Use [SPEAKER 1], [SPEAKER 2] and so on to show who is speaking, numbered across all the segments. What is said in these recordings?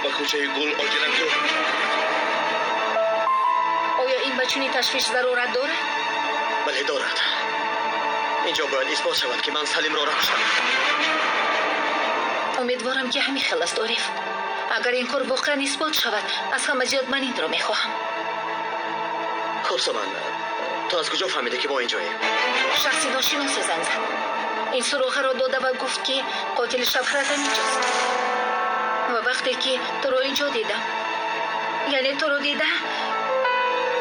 [SPEAKER 1] Ба кӯчаи Гул оҷилан кӯр.
[SPEAKER 2] Оё ин ба чунин ташвиш зарурат дорад?
[SPEAKER 3] Бале, дорад. Инҷо бояд исбот шавад, ки ман Салимро накуштам.
[SPEAKER 2] Умедворам, ки ҳамин хел аст, Ориф. Агар ин кор воқеан исбот шавад, аз ҳама зиёд ман инро мехоҳам.
[SPEAKER 3] Хуб, Соман, ту аз куҷо фаҳмидӣ, ки мо инҷоем?
[SPEAKER 2] Шахси ношиносе занг зад. Ин суроғаро дода ва гуфт, ки қотили шавҳарат ҳаминҷост. Ва вақте ки туро инҷо дидам, яъне туро дида,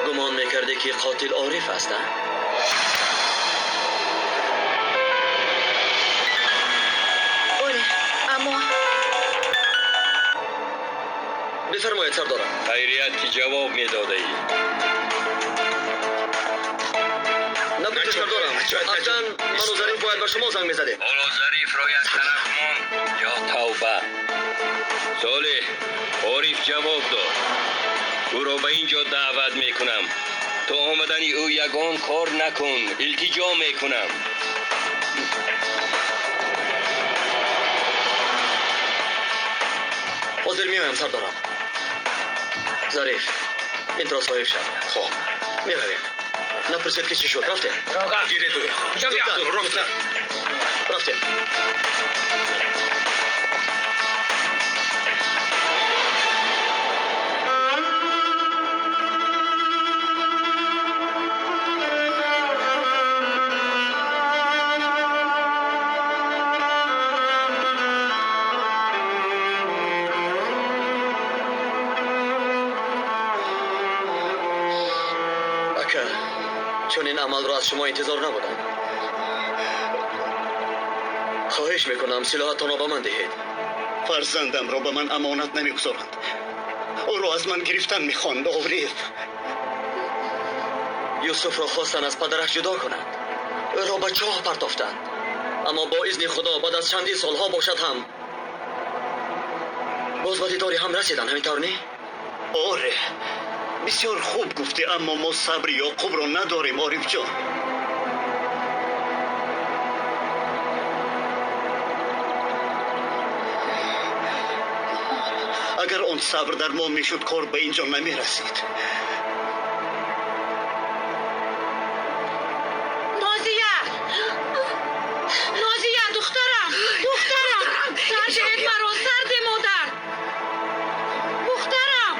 [SPEAKER 3] гумон мекардӣ, ки қотил Ориф аст, а?
[SPEAKER 2] Оре, аммо
[SPEAKER 3] бифармоед, сардорам.
[SPEAKER 4] Хайрият, ки ҷавоб медодаӣ.
[SPEAKER 3] Набуд, сардорам. Аслан ману Зариф бояд ба шумо занг мезадем.
[SPEAKER 4] Ҳоло Зарифро як тараф мон ё тавба. Солеҳ, Ориф ҷавоб дод. Ӯро ба ин ҷо даъват мекунам. То омадани ӯ ягон кор накун, илтиҷо мекунам.
[SPEAKER 3] Ҳозир меоям, сардорам. Зариф, интро соҳиб шав.
[SPEAKER 1] Хоб.
[SPEAKER 3] Меравем. Напурсед, ки чӣ шуд. Рафтем.
[SPEAKER 1] Гиред ӯро.
[SPEAKER 3] Зудтар. Рафтем. Ака, чунин амалро аз шумо интизор набудам. Хоҳиш мекунам, силоҳатонро ба ман диҳед.
[SPEAKER 5] Фарзандамро ба ман амонат намегузоранд. Ӯро аз ман гирифтан мехоҳанд, Ориф.
[SPEAKER 3] Юсуфро хостанд аз падараш ҷудо кунанд. Ӯро ба чоҳ партофтанд. Аммо бо изни Худо баъд аз чандин солҳо бошад ҳам боз ба дидори ҳам расиданд, ҳамин тавр не?
[SPEAKER 5] Оре, бисёр хуб гуфтӣ, аммо мо сабри Ёқубро надорем, Орифҷон. Агар он сабр дар мо мешуд, кор ба ин ҷо намерасид.
[SPEAKER 6] Нозия! Нозия, духтарам! Духтарам! Сар диҳед маро, сарде модар! Духтарам!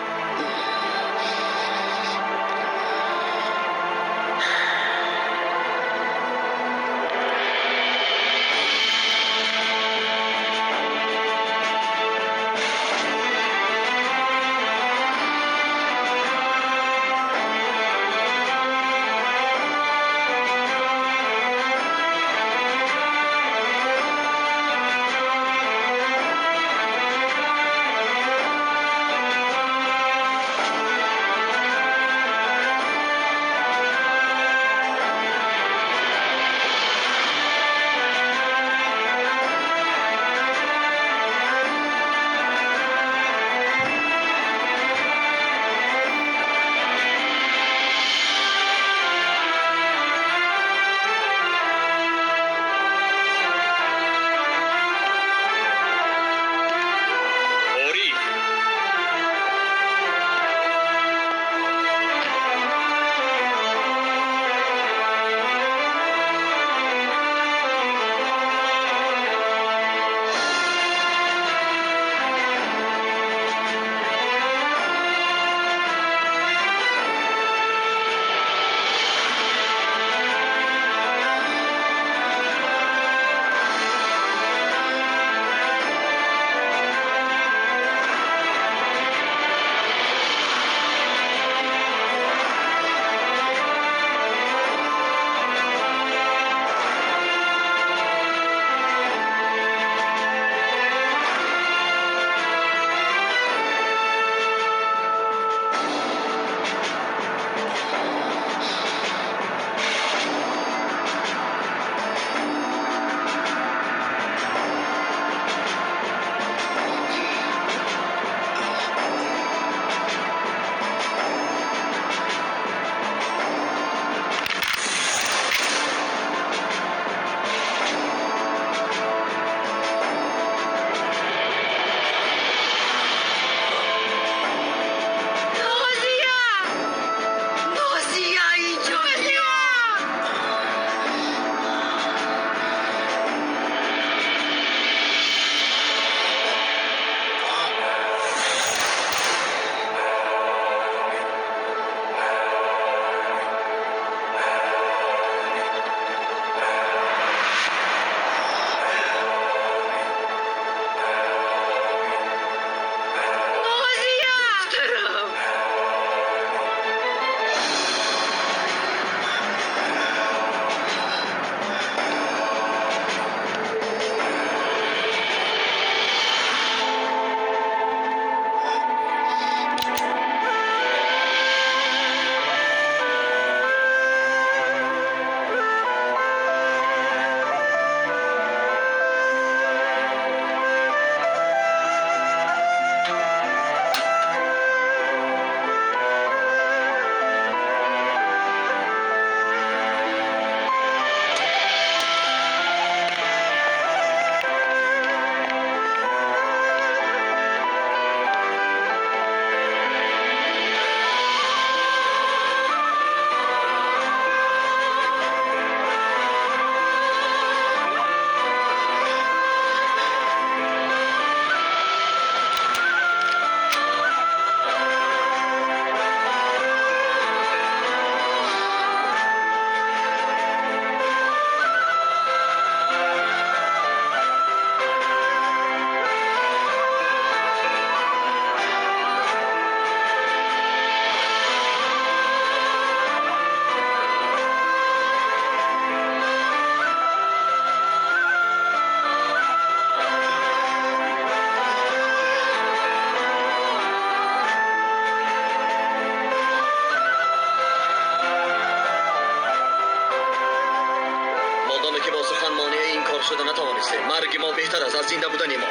[SPEAKER 3] шуда натавонистем. Марги мо беҳтар аст аз зинда будани мо.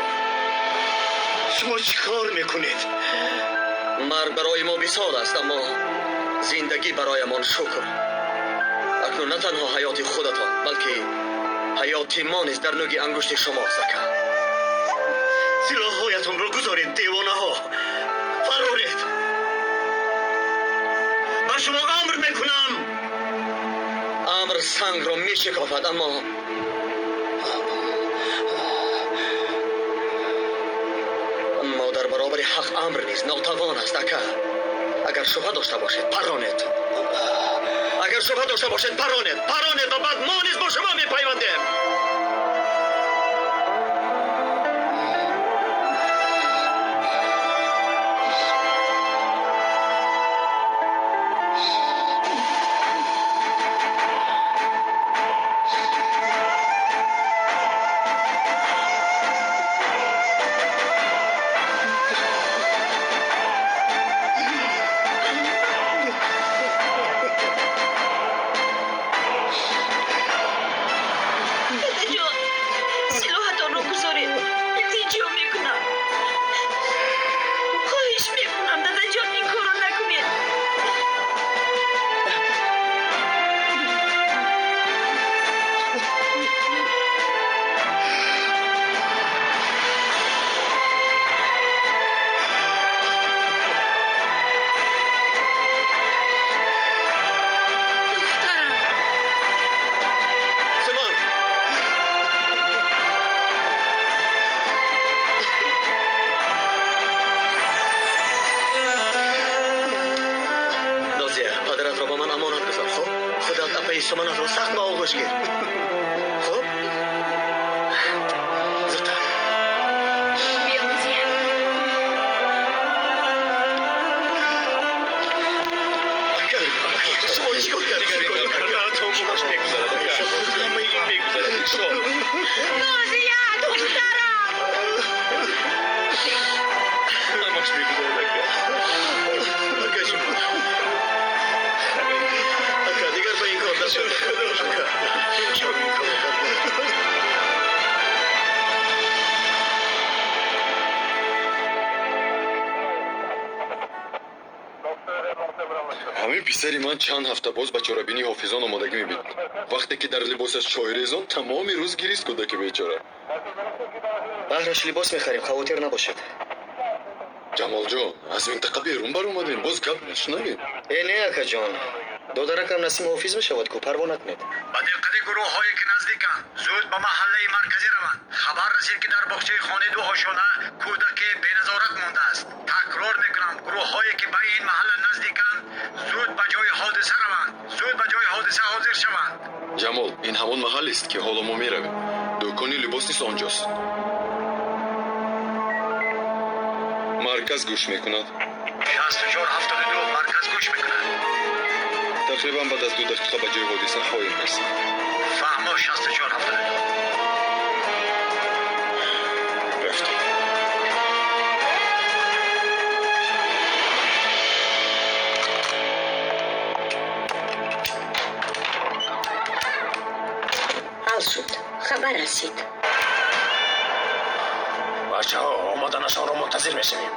[SPEAKER 5] Шумо чӣ кор мекунед?
[SPEAKER 3] Марг барои мо висол аст, аммо зиндагӣ бароямон шукр. Акнун на танҳо ҳаёти худатон, балки ҳаёти мо низ дар нӯги ангушти шумост, ака.
[SPEAKER 5] Силоҳҳоятонро гузоред, девонаҳо. Фароред. Ба шумо амр мекунам.
[SPEAKER 3] Амр сангро мешикофад, аммо дар баробари ҳақ амр низ нотавон аст, ака. Агар шубҳа дошта бошед, паронед. Агар шубҳа дошта бошед, паронед. Паронед ва баъд мо низ бо шумо мепайвандем. Суманатро сахт ба оғӯш гир. Хуб? Зудтар.
[SPEAKER 2] Биё, Нозия.
[SPEAKER 3] Ака, шумо чӣ кор кардед?
[SPEAKER 1] Ҳамаш мегузарад, ака. Ҳамаи ин мегузарад, иншоаллоҳ.
[SPEAKER 6] Нозия, духтарам!
[SPEAKER 1] Ҳамаш мегузарад, ака.
[SPEAKER 3] Ака ҷон. Ака, дигар ба ин кор даст ака.
[SPEAKER 1] Чаро ин корро кардед?
[SPEAKER 7] Ҳамин писари ман чанд ҳафта боз ба чорабинии ҳофизон омодагӣ мебинад. Вақте ки дар либосаш чой резон, тамоми рӯз гирист кӯдаки бечора.
[SPEAKER 3] Баҳраш либос мехарем, хавотир набошед.
[SPEAKER 7] Ҷамолҷон, аз минтақа берун баромадем, боз гап нашунавем.
[SPEAKER 3] Э, не, акаҷон. Додаракам Насим ҳофиз мешавад ку, парво накунед.
[SPEAKER 8] Ба диққати гурӯҳҳое ки наздиканд, зуд ба маҳаллаи марказӣ раванд. Хабар расид, ки дар боғчаи хонаи ду ошёна кӯдаке беназорат мондааст. Такрор мекунам, гурӯҳҳое ки ба ин маҳалла наздиканд, зуд ба ҷои ҳодиса раванд. Зуд ба ҷои ҳодиса ҳозир шаванд.
[SPEAKER 7] Ҷамол, ин ҳамон маҳаллест, ки ҳоло мо меравем. Дукони либос низ онҷост. Марказ гӯш мекунад.
[SPEAKER 8] 6472 марказ гӯш мекунад.
[SPEAKER 7] Тақрибан баъд аз 2 дақиқа ба ҷои ҳодиса хоҳем расид.
[SPEAKER 8] Фаҳмо, 6472.
[SPEAKER 7] Рафтем.
[SPEAKER 9] Ҳал шуд, хабар расид.
[SPEAKER 10] Бачаҳо, омаданашонро мунтазир мешавем.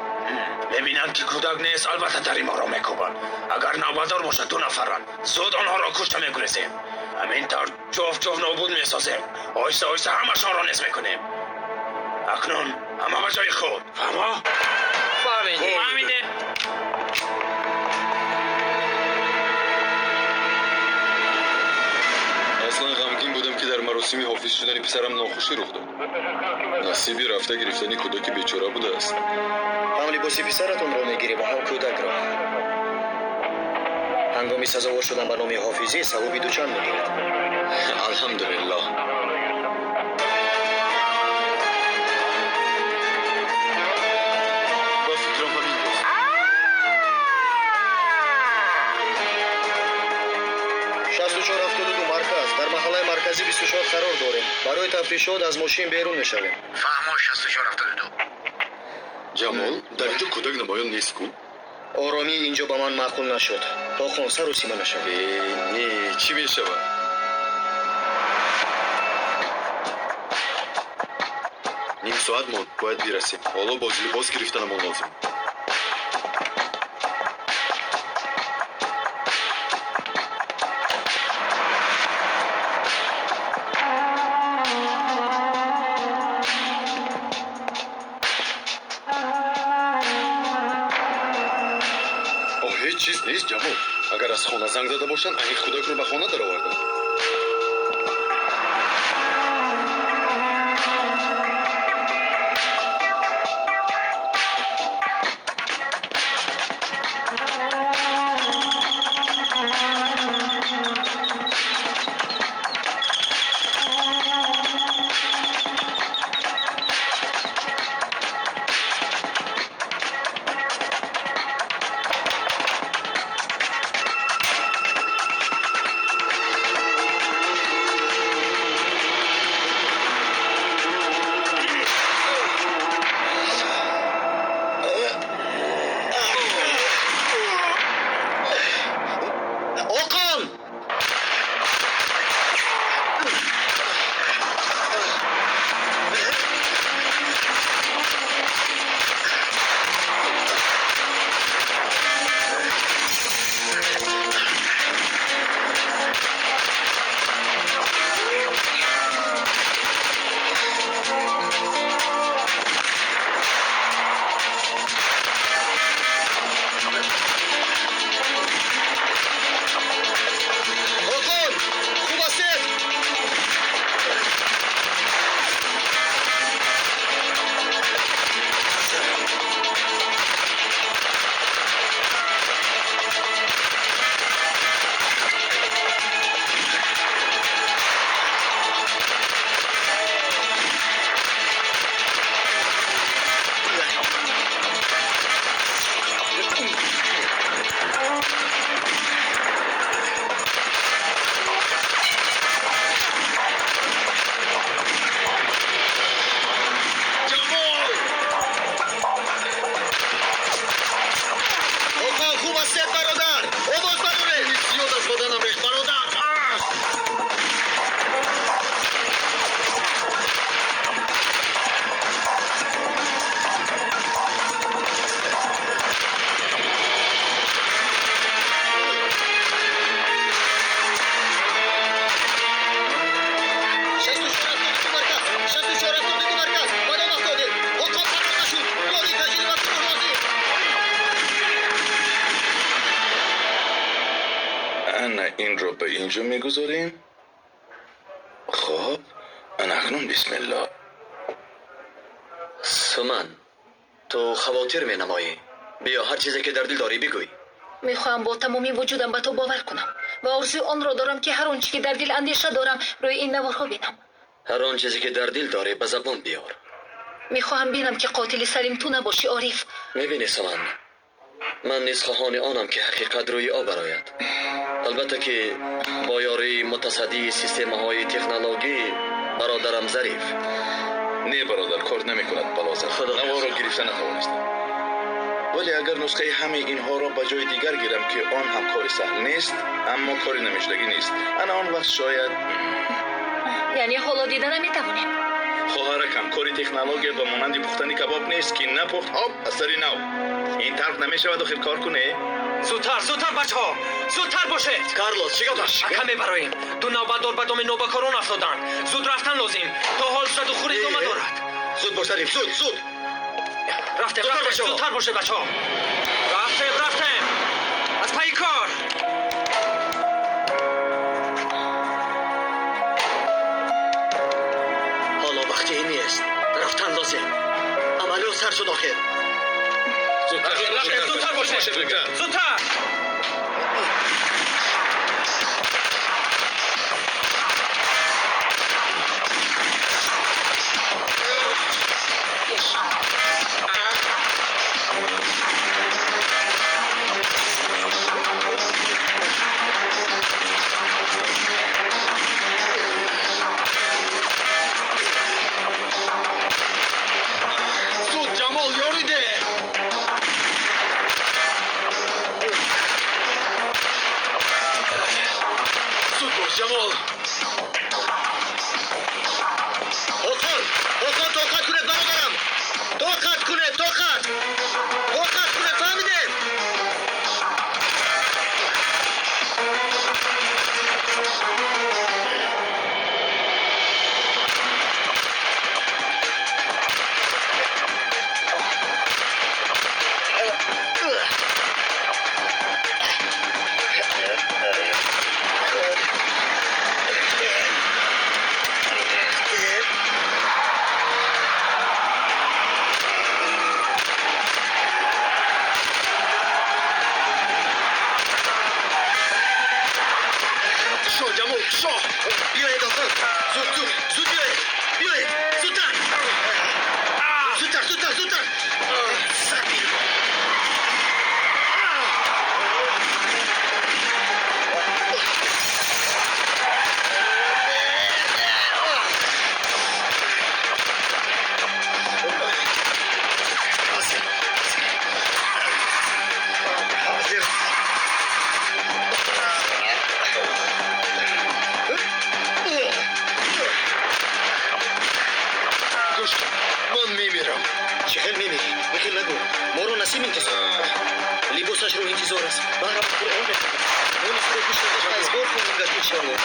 [SPEAKER 10] Мебинанд, ки кӯдак нест, албатта дари моро мекӯбанд. Агар навбатдор бошад, 2 нафаранд. Зуд онҳоро кушта мегурезем. Ҳамин тавр ҷоф-ҷоф нобуд месозем. Оҳиста оҳиста ҳамашонро нез мекунем. Акнун ҳама ба ҷои худ. Фаҳмо?
[SPEAKER 11] Фаҳмидем.
[SPEAKER 7] Аслан ғамгин будам, ки дар маросими ҳофиз шудани писарам нохушӣ рух дод. Насиби рафта гирифтани кӯдаки бечора будааст.
[SPEAKER 3] Ҳам либоси писаратонро мегирӣ ва ҳам кӯдакро. Ҳангоми сазовор шудан ба номи ҳофизӣ савоби дучанд мегирад.
[SPEAKER 7] Алҳамдулиллоҳ. Ба фикрам ҳамин буд.
[SPEAKER 3] 6472 марказ. Дар маҳаллаи марказӣ 24 қарор дорем. Барои тафтишот аз мошин берун мешавем.
[SPEAKER 8] Фаҳмо, 6472.
[SPEAKER 7] Ҷамол, дар инҷо кӯдак намоён нест ку?
[SPEAKER 3] Оромӣ инҷо ба ман маъқул нашуд. То хон сару сима нашавад.
[SPEAKER 7] Э, не, чӣ мешавад? Соат монд, бояд бирасем. Ҳоло боз либос гирифтанамон лозим. О, ҳеҷ чиз нест, Ҷамол. Агар аз хона занг зада бошанд, аниқ кӯдакро ба хона дароварданд.
[SPEAKER 3] Oqon! Oqon! Хуб ҳастед?
[SPEAKER 7] Ҷамол!
[SPEAKER 3] Оқон, хуб ҳастед, бародар? Овоз бароред!
[SPEAKER 7] Зиёд аз баданам рехт, бародар. Ах!
[SPEAKER 3] Шасту чор ҳафтоду ду марказ, 6472 марказ, ба дом афтодед. Оқон фарор нашуд. Ёрии таҷили ва гурӯҳ лозим.
[SPEAKER 12] Ана инро ба инҷо мегузорем. Хоб, ана акнун бисмиллоҳ.
[SPEAKER 3] Суман, ту хавотир менамоӣ. Биё, ҳар чизе ки дар дил дорӣ бигӯй.
[SPEAKER 2] Мехоҳам бо тамоми вуҷудам ба ту бовар кунам ва орзуи онро дорам, ки ҳар он чӣ ки дар дил андеша дорам, рӯи ин наворҳо бинам.
[SPEAKER 3] Ҳар он чизе ки дар дил дорӣ, ба забон биёр.
[SPEAKER 2] Мехоҳам бинам, ки қотили Салим ту набошӣ, Ориф.
[SPEAKER 3] Мебинӣ, Суман, ман низ хоҳони онам, ки ҳақиқат рӯи об барояд. Албатта ки бо ёрии мутасаддии системаҳои технологӣ бародарам Зариф.
[SPEAKER 12] Не, бародар, кор намекунад балозар.
[SPEAKER 3] Худо
[SPEAKER 12] Наворро гирифта натавонистам. Вале агар нусхаи ҳамаи инҳоро ба ҷои дигар гирам, ки он ҳам кори саҳл нест, аммо кори намешудагӣ нест. Ана он вақт шояд.
[SPEAKER 2] Яъне ҳоло дида наметавонем?
[SPEAKER 12] Хоҳаракам, кори технология ба монанди пухтани кабоб нест, ки напухт, ҳоп, аз сари нав. Ин тарф намешавад, охир кор куне.
[SPEAKER 11] Зудтар, зудтар, бачаҳо, зудтар бошед.
[SPEAKER 3] Карлос, чӣ гап аст?
[SPEAKER 11] Ака, мебароем. Ду навбатдор ба доми нобакорон афтоданд. Зуд рафтан лозим. То ҳол заду хур идома дорад.
[SPEAKER 3] Зуд бош, Зариф, зуд, зуд.
[SPEAKER 11] Рафтем,
[SPEAKER 3] Зудтар,
[SPEAKER 11] рафтем,
[SPEAKER 3] бачаҳо.
[SPEAKER 11] зудтар бошед, бачаҳо. Рафтем, рафтем, аз пайи кор.
[SPEAKER 3] Ҳоло вақти ин нест. Рафтан лозим. Амалиёт сар шуд охир.
[SPEAKER 11] Рафтем, зудтар бошед, зудтар.
[SPEAKER 7] Зуд, Ҷамол, ёрӣ деҳ. Кушо, Ҷамол, кушо!
[SPEAKER 3] Биёед охир, зуд, зуд, зуд биёед, биёед, зудтар, зудтар, зудтар, зудтар. Сабир.
[SPEAKER 7] Гӯш кун, ман мемирам.
[SPEAKER 3] Чӣ хел мемирӣ? Бихел нагӯ. Моро Насим интизор. Либосашро интизор аст. Баҳрам Қуръон мехонад. Мо низ ӯро гӯш дода файзбор хоҳем гашт, иншоаллоҳ.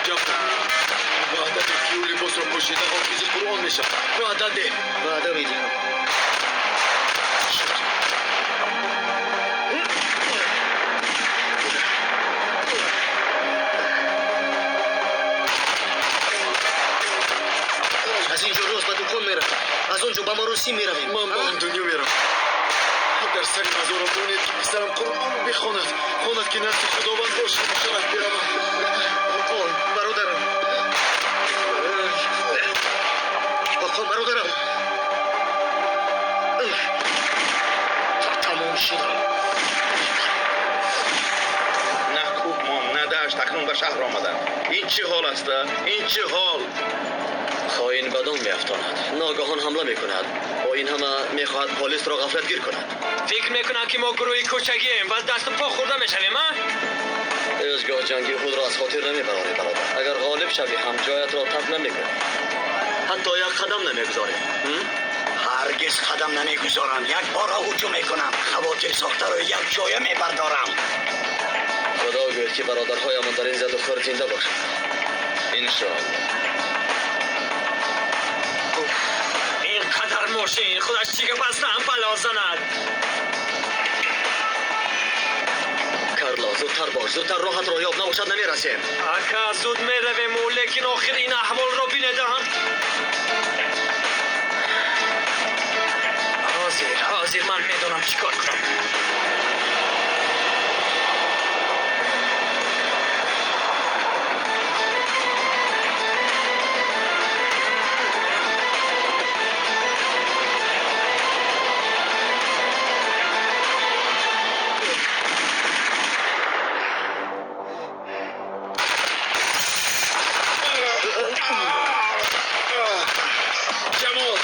[SPEAKER 7] Ҷамол, ваъда деҳ, ки ӯ либосро пӯшида ҳофизи Қуръон мешавад. Ваъда деҳ.
[SPEAKER 3] Ваъда медиҳам.
[SPEAKER 7] Шуд.
[SPEAKER 3] Аз ин ҷо рост ба дукон меравам. Аз он ҷо ба маросим меравем.
[SPEAKER 7] Ман ба он дунё меравам. Дар сари мазорам монед, ки писарам Қуръон бихонад. Хонад, ки назди Худованд бошад, шараф биравам.
[SPEAKER 3] Ҳоқон, бародарам. Ҳоқон, бародарам. Тамом шудам.
[SPEAKER 12] На кӯҳ монд, на дашт, акнун ба шаҳр омаданд. Ин чӣ ҳол аст, а? Ин чӣ ҳол?
[SPEAKER 3] Хоин ба дом меафтонад, ногаҳон ҳамла мекунад. Бо ин ҳама мехоҳад полисро ғафлатгир кунад.
[SPEAKER 11] Фикр мекунам, ки мо гурӯҳи кӯчагием ва дасту по хӯрда мешавем, а?
[SPEAKER 3] Ҳеҷ гоҳ ҷанги худро аз хотир намебарорӣ, бародар. Агар ғолиб шавӣ ҳам ҷоятро тарк намекунӣ. Ҳатто як қадам намегузорӣ.
[SPEAKER 8] Ҳаргиз қадам намегузорам. Як бора ҳуҷум мекунам. Хавотир сохтаро як ҷоя мебардорам.
[SPEAKER 3] Худо гӯяд, ки бародарҳоямон дар ин заду хӯрд зинда бошанд.
[SPEAKER 12] Иншоаллоҳ.
[SPEAKER 11] Ин қадар мошин худаш чӣ гап аст, ҳам бало занад.
[SPEAKER 3] Карло, зудтар бош, зудтар роҳатро ёб, набошад намерасем.
[SPEAKER 11] Ака, зуд меравему, лекин охир ин аҳволро бинедам. Ҳозир, ҳозир ман медонам чӣ кор кунам.
[SPEAKER 7] Ҷамол,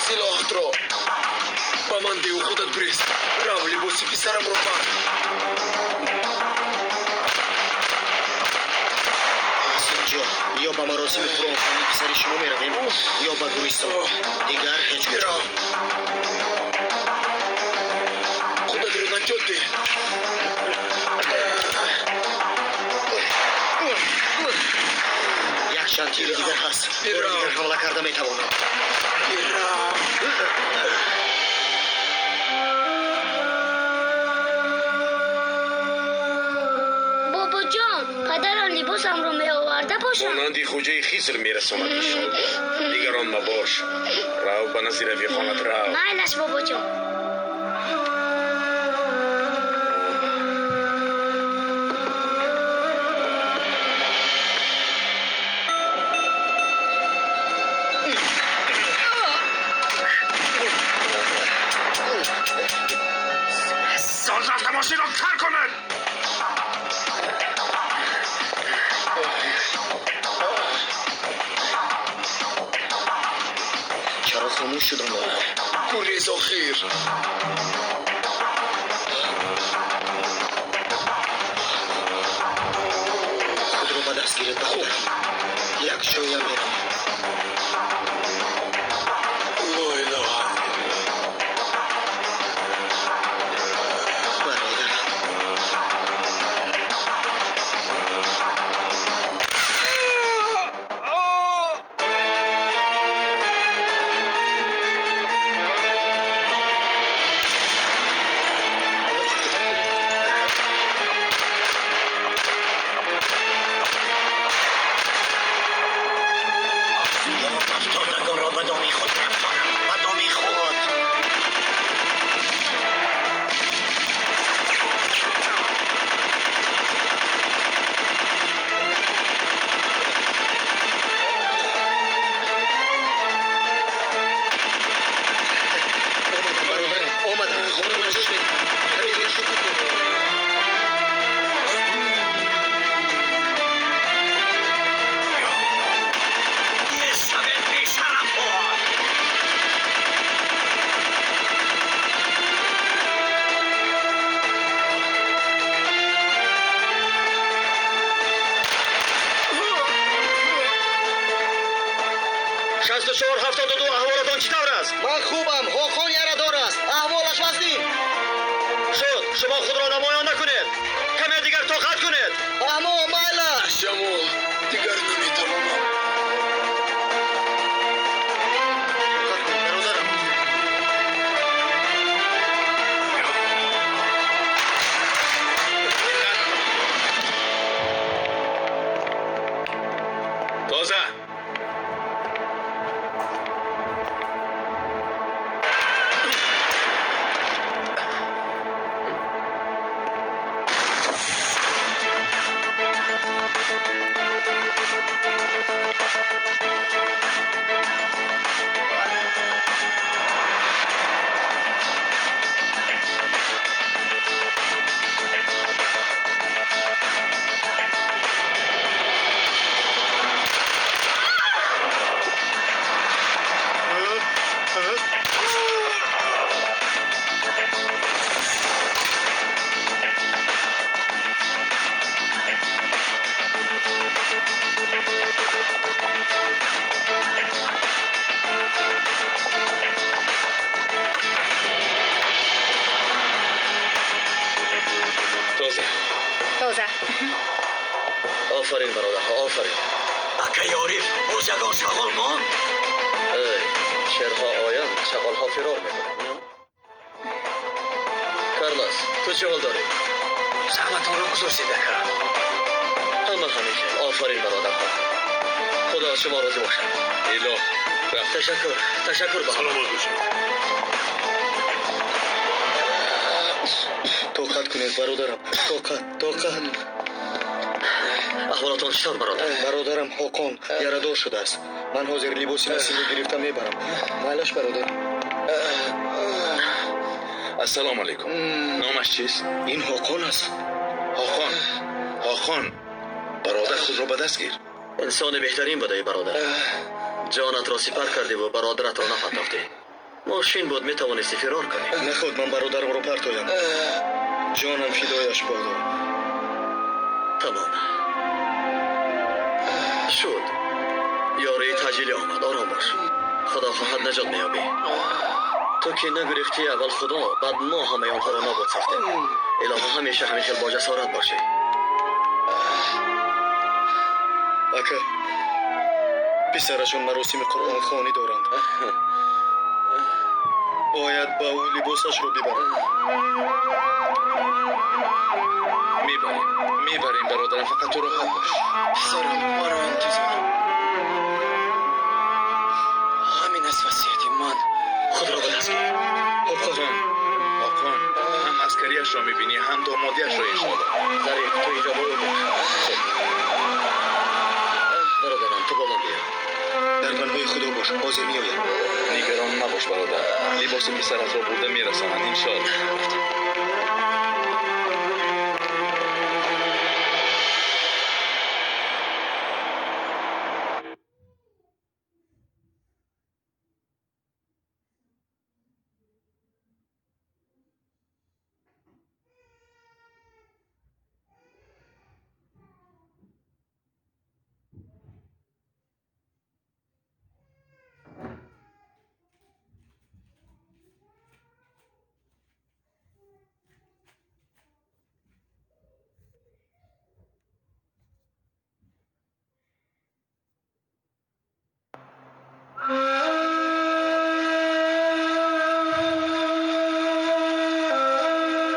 [SPEAKER 7] силоҳатро ба ман деҳу худат гурез. Рав, либоси писарамро банд.
[SPEAKER 3] Аз ин ҷо ё ба маросими Қуръонхонии писари шумо меравем, ё ба гӯристон. Дигар ҳеҷ куҷо.
[SPEAKER 7] Бирав, худатро наҷот деҳ.
[SPEAKER 3] Як чанд тири дигар ҳаст. Бори дигар ҳамла карда метавонам.
[SPEAKER 7] Бирав.
[SPEAKER 13] Бобоҷон, падарам либосамро меоварда бошад?
[SPEAKER 10] Монанди хоҷаи Хизр мерасонад, иншоаллоҳ. Нигарон мабош. Рав ба назди рафиқонат, рав.
[SPEAKER 13] Майлаш, бобоҷон.
[SPEAKER 10] Зуд рафта мошинро тар кунед.
[SPEAKER 3] Чаро хомӯш шудам?
[SPEAKER 7] Гурез охир.
[SPEAKER 3] Худро ба даст гиред, бародарам. Як ҷоя меравем.
[SPEAKER 7] Ло илоҳа.
[SPEAKER 3] Бародарам. наҷот медиҳам. Каме дигар тоқат кун. 64 72 аҳволатон чӣ тавр аст?
[SPEAKER 14] Ман хубам. Ҳоқон ярадор аст. Аҳволаш вазнин.
[SPEAKER 3] Шуд. Шумо худро намоён накунед. Каме дигар тоқат кунед.
[SPEAKER 14] Аммо майлаш.
[SPEAKER 7] Ҷамол, дигар наметавонам.
[SPEAKER 3] Тоқат кун, бародарам.
[SPEAKER 12] Тоза. Тоза.
[SPEAKER 2] Тоза.
[SPEAKER 3] Офарин, бародарҳо, офарин.
[SPEAKER 8] Акаи Ориф, боз ягон шағол монд?
[SPEAKER 3] Эй, шерҳо оянд, шағолҳо фирор мекунанд. Карлос, ту чӣ ҳол дорӣ?
[SPEAKER 8] Заҳматонро гузоштед, ака.
[SPEAKER 3] Ҳама ҳамин хел. Офарин, бародарҳо. Худо аз шумо розӣ бошад.
[SPEAKER 12] Илоҳ, рафт.
[SPEAKER 3] Ташаккур, ташаккур ба ҳама.
[SPEAKER 10] Саломат бошед.
[SPEAKER 5] Тоқат кунед, бародарам. Тоқат, тоқат.
[SPEAKER 3] Аҳволатон чӣ тавр, бародар?
[SPEAKER 5] Бародарам Ҳоқон ярадор шудааст. Ман ҳозир либоси Насимро гирифта мебарам. Майлаш, бародар.
[SPEAKER 12] Ассалому алайкум. Номаш чист?
[SPEAKER 5] Ин Ҳоқон аст.
[SPEAKER 12] Ҳоқон. Ҳоқон. Бародар, худро ба даст гир.
[SPEAKER 3] Инсони беҳтарин будаӣ, бародар. Ҷонатро сипар кардӣ ва бародаратро напартофтӣ. Мошин буд, метавонисти фирор кунӣ.
[SPEAKER 5] Наход ман бародарамро партоям. Ҷонам фидояш бодо.
[SPEAKER 3] Тамом. Шуд. Ёрии таъҷилӣ омад. Ором бош. Худо хоҳад наҷот меёбӣ. Ту ки нагурехтӣ, аввал Худо, баъд мо ҳамаи онҳоро нобуд сохтем. Илоҳо, ҳамеша ҳамин хел боҷасорат бошӣ.
[SPEAKER 5] Ака, писарашон маросими қуръонхонӣ доранд. Бояд ба ӯ либосашро бибарам.
[SPEAKER 12] Мебарем. Мебарем, бародарам, фақат ту роҳат бош.
[SPEAKER 8] Писарам, маро интизор. Ҳамин аст васияти ман.
[SPEAKER 3] Худро ба даст гир.
[SPEAKER 12] Ҳоқон. Ҳоқон, ҳам аскарияшро мебинӣ, ҳам домодияшро иншоалло.
[SPEAKER 3] Зариф, ту инҷо бо ӯ бош. Хуб. Бародарам, ту бо ман биё.
[SPEAKER 5] Дар паноҳи Худо бош, ҳозир меоям.
[SPEAKER 12] Нигарон набош, бародар. Либоси писаратро бурда мерасонанд, иншоалло.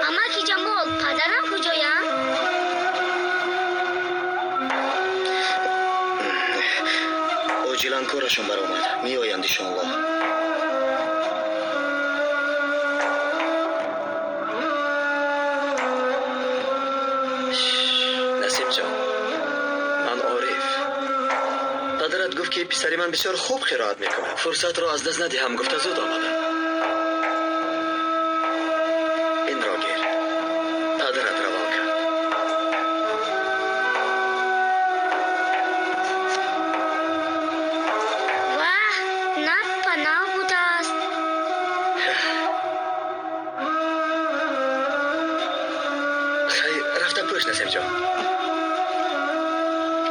[SPEAKER 13] Амаки Ҷамол, падарам куҷоянд?
[SPEAKER 5] Оҷилан корашон баромад. Меоянд, иншоаллоҳ.
[SPEAKER 3] Насимҷон, ман Ориф. Падарат гуфт, ки писари ман бисёр хуб қироат мекунад. Фурсатро аз даст надиҳам гуфта зуд омадам. Хуш Насимҷон.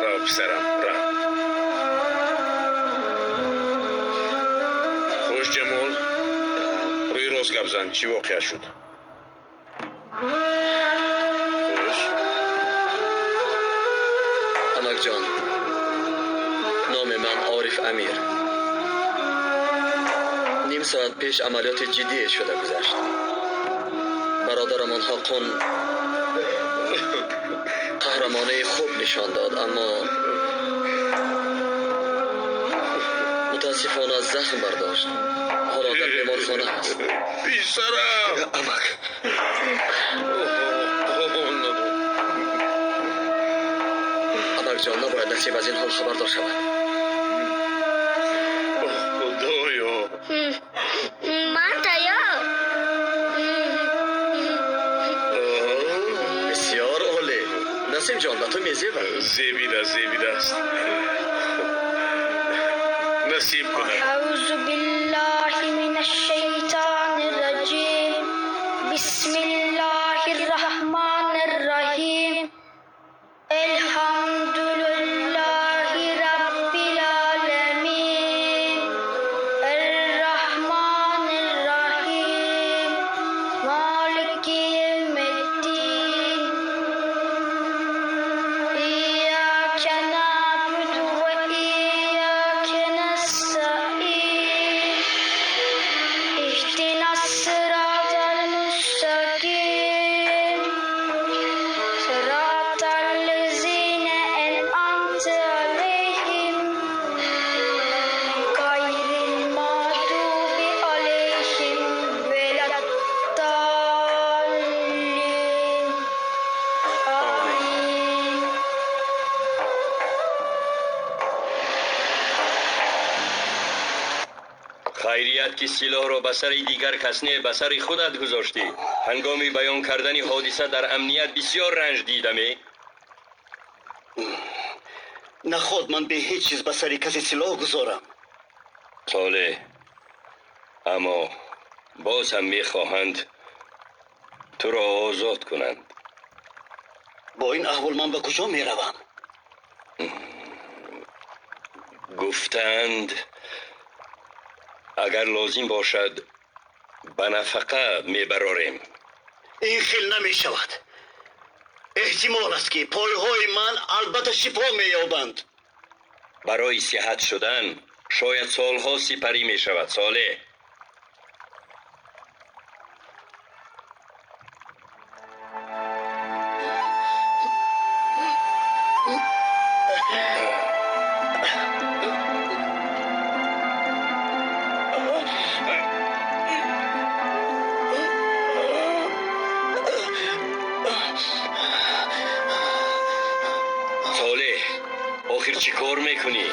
[SPEAKER 12] Рав писарам, рав. Хуш Ҷамол, рӯи рост гап зан, чӣ воқеа шуд? Хуш.
[SPEAKER 3] Амакҷон, номи ман Ориф Амир. Ним соат пеш амалиёти ҷиддие шуда гузашт. Бародарамон Ҳоқон қаҳрамонии хуб нишон дод, аммо мутаассифона захм бардошт. Ҳоло дар беморхона аст.
[SPEAKER 12] Писарам!
[SPEAKER 3] Амак. Амакҷон, набояд Насиб аз ин ҳол хабардор шавад.
[SPEAKER 12] Худоё!
[SPEAKER 13] Ман тайёр.
[SPEAKER 3] Бисёр олӣ. Насимҷон, ба ту мезебад.
[SPEAKER 12] Зебида, зебидааст. Насиб кунад.
[SPEAKER 13] أعوذ بالله من الشيطان الرجيم. بسم الله الرحمن الرحيم. الحمد لله رب العالمين. الرحمن الرحيم. مالك يوم الدين. إياك نعبد وإياك نستعين. اهدنا الصراط المستقيم. صراط الذين أنعمت عليهم غير المغضوب عليهم ولا الضالين. آمين.
[SPEAKER 4] Хайрият ки силоҳро ба сари дигар кас не, ба сари худат гузоштӣ. Ҳангоми баён кардани ҳодиса дар амният бисёр ранҷ дидаме.
[SPEAKER 5] Наход ман бе ҳеҷ чиз ба сари касе силоҳ гузорам.
[SPEAKER 4] Солеҳ, аммо боз ҳам мехоҳанд туро озод кунанд.
[SPEAKER 5] Бо ин аҳвол ман ба куҷо меравам?
[SPEAKER 4] Гуфтанд агар лозим бошад ба нафақа мебарорем.
[SPEAKER 5] Ин хел намешавад. Эҳтимол аст ки пойҳои ман албатта шифо меёбанд.
[SPEAKER 4] Барои сиҳат шудан шояд солҳо сипарӣ мешавад, Солеҳ. Солеҳ, охир чӣ кор мекунӣ?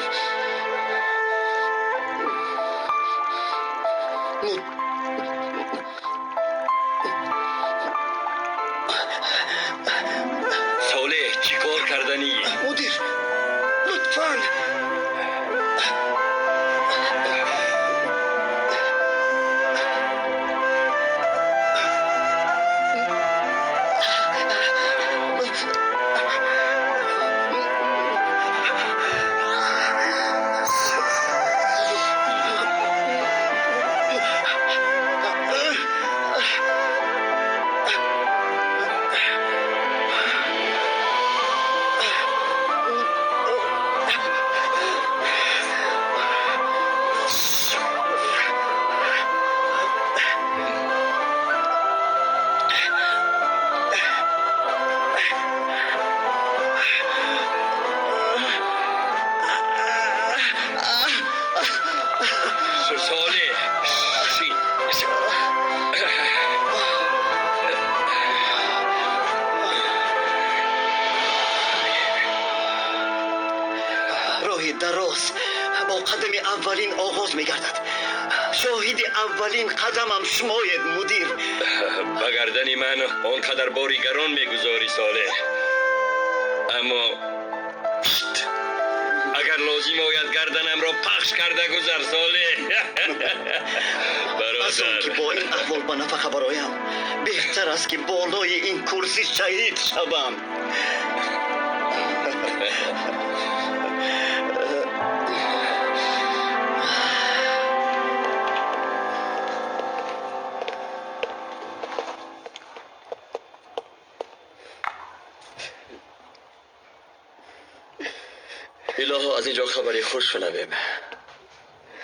[SPEAKER 4] Солеҳ, чӣ кор карданӣ?
[SPEAKER 5] Мудир, лутфан.
[SPEAKER 4] Солеҳ, шин.
[SPEAKER 5] Роҳи дароз бо қадами аввалин оғоз мегардад. Шоҳиди аввалин қадамам шумоед, мудир.
[SPEAKER 4] Ба гардани ман он қадар бори гарон мегузорӣ, Солеҳ. Аммо шт, агар Лозим ояд, гарданамро пахш карда гузар, Солеҳ.
[SPEAKER 5] Аз он ки
[SPEAKER 4] Бародар,
[SPEAKER 5] бо ин аҳвол ба нафақа бароям, беҳтар аст ки болои ин курсӣ шаҳид шавам.
[SPEAKER 3] Илоҳо, аз ин ҷо хабари хуш шунавем,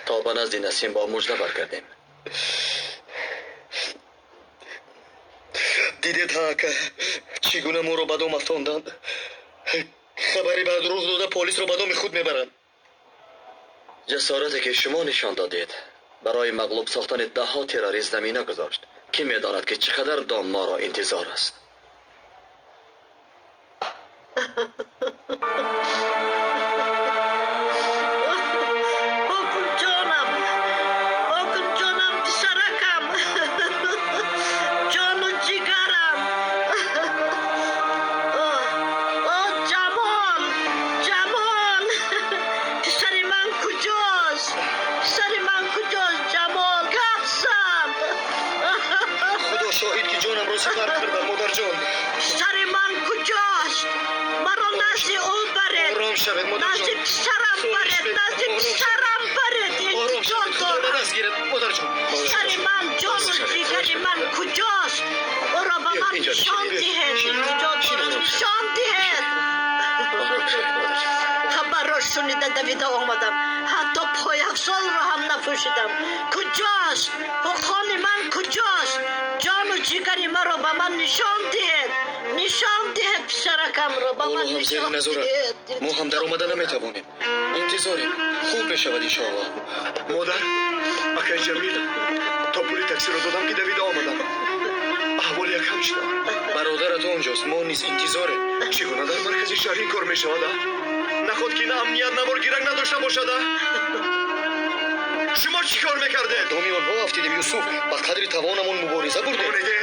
[SPEAKER 3] то ба назди Насим бо мужда баргардем.
[SPEAKER 5] Дидед, ҳа, ака, чӣ гуна моро ба дом афтонданд? Хабари ба дурӯғ дода, полисро ба доми худ мебаранд.
[SPEAKER 3] Ҷасорате ки шумо нишон додед, барои мағлуб сохтани даҳҳо террорист замина гузошт. Кӣ медонад, ки чӣ қадар дом моро интизор аст.
[SPEAKER 6] Ҳокимҷонам, ҳокимҷонам, писаракам, ҷону ҷигарам. О, Ҷамол, Ҷамол, писари ман куҷост? Писари ман куҷост, Ҷамол? Гап зан.
[SPEAKER 5] Худо шоҳид, ки ҷонамро сипар кардам, модарҷон.
[SPEAKER 6] Писари ман куҷост? Маро назди ӯ баред.
[SPEAKER 5] Ором шавед,
[SPEAKER 6] Назди
[SPEAKER 5] модарҷон.
[SPEAKER 6] писарам баред, назди писарам баред.
[SPEAKER 5] Ором
[SPEAKER 6] Илтиҷо
[SPEAKER 5] шавед, худо ба
[SPEAKER 6] дорам.
[SPEAKER 5] даст гирад, модарҷон.
[SPEAKER 6] Писари ман, ҷону ҷигари ман куҷост? Ӯро ба ман
[SPEAKER 3] Инҷо
[SPEAKER 6] нишон
[SPEAKER 3] нишинед.
[SPEAKER 6] диҳед. Илтиҷо дорам, нишон диҳед.
[SPEAKER 3] Ором шавед, модарҷон.
[SPEAKER 6] Хабарро шунида давида омадам, ҳатто пойафзолро ҳам напӯшидам. Куҷост ҳуқони ман, куҷост? Ҷону ҷигари маро ба ман нишон диҳед, нишон диҳед писаракамро ба
[SPEAKER 7] Ҳоло
[SPEAKER 6] ман
[SPEAKER 7] ҳам зери
[SPEAKER 6] нишон
[SPEAKER 7] назорат.
[SPEAKER 6] диҳед.
[SPEAKER 7] Мо ҳам даромада наметавонем. Интизорем. Хуб мешавад, иншоаллоҳ.
[SPEAKER 8] Модар, акай Ҷамил, то пули таксиро додам, ки давида омадам. Аҳволи якам чӣ тавр?
[SPEAKER 7] Бародарат онҷост, мо низ интизорем.
[SPEAKER 8] Чӣ гуна дар маркази шаҳр ин кор мешавад, а? Наход ки на амният наворгирак надошта бошад, а? Шумо чӣ кор мекардед?
[SPEAKER 7] Доми онҳо афтидем, Юсуф. Ба қадри тавонамон мубориза бурдем.
[SPEAKER 8] Монеде?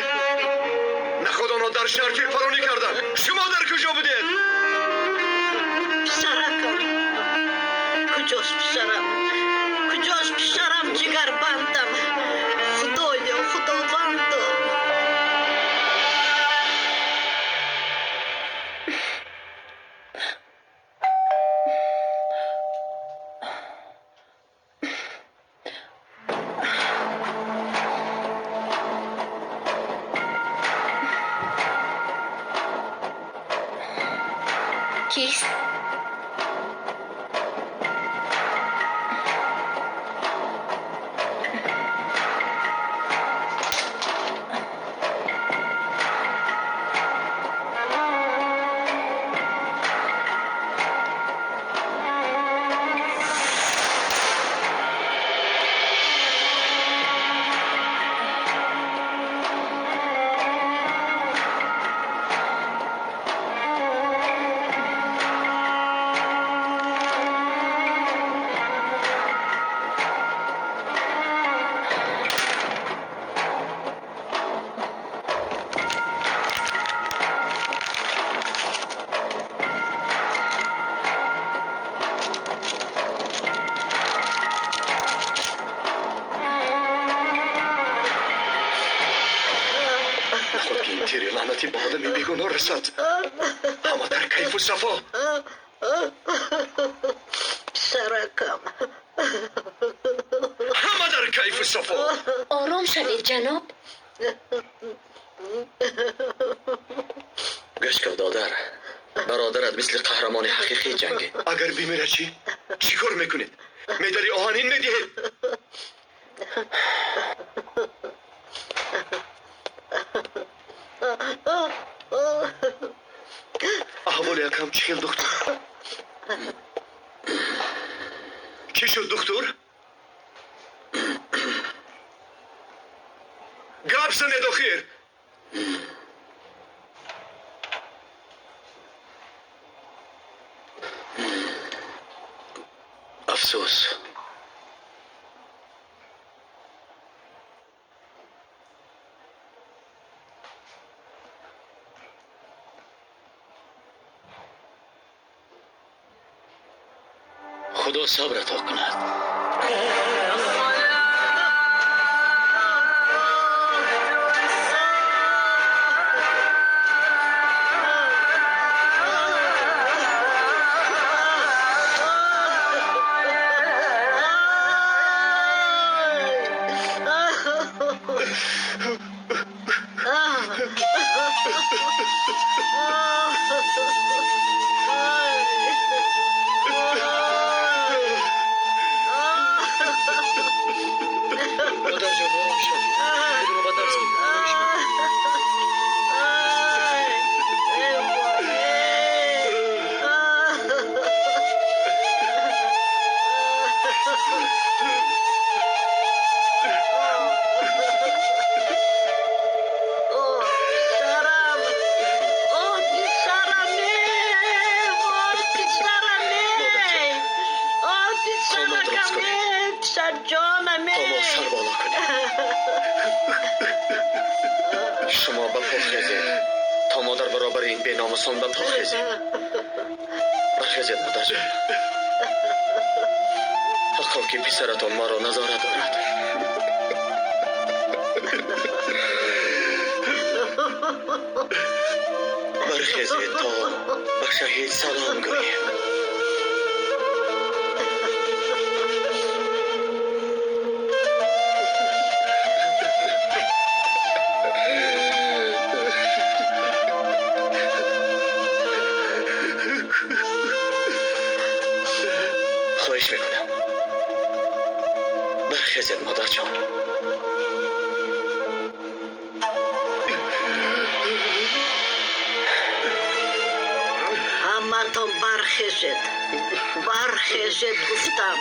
[SPEAKER 8] Наход онҳо дар шаҳр тирпаронӣ карданд. Шумо дар куҷо будед?
[SPEAKER 6] Писаракам куҷост? Писарам куҷост? Писарам, ҷигарбандам, Худоё, Худовандо.
[SPEAKER 2] Кист?
[SPEAKER 8] Наход ки ин тири лаънатӣ ба одами бегуноҳ расад. Ҳама дар кайфу сафо.
[SPEAKER 6] Писаракам.
[SPEAKER 8] Ҳама дар кайфу сафо.
[SPEAKER 9] Ором шавед, ҷаноб.
[SPEAKER 3] Гӯш кун, додар. Бародарат мисли қаҳрамони ҳақиқӣ ҷангид.
[SPEAKER 8] Агар бимирад чӣ? Чӣ кор мекунед? Медали оҳанин медиҳед? Аҳволи акам чӣ хел, духтур? Чӣ шуд, духтур? Гап занед охир.
[SPEAKER 3] Афсӯс. Худо сабр ато кунад. Модарҷон, ором шавед. Худро ба дарс гиред. Хоҳиш мекунам. Қомат рост кунед. То мо сар боло кунем. Шумо ба по хезед, то мо дар баробари ин беномусон ба по хезем. Бархезед, модарҷон. Ҳаққо ки писаратон маро назора дорад. Бархезед, то ба шаҳид салом гӯем. Хоҳиш мекунам, бархезед, модарҷон.
[SPEAKER 6] Ҳаматон бархезед, бархезед гуфтам.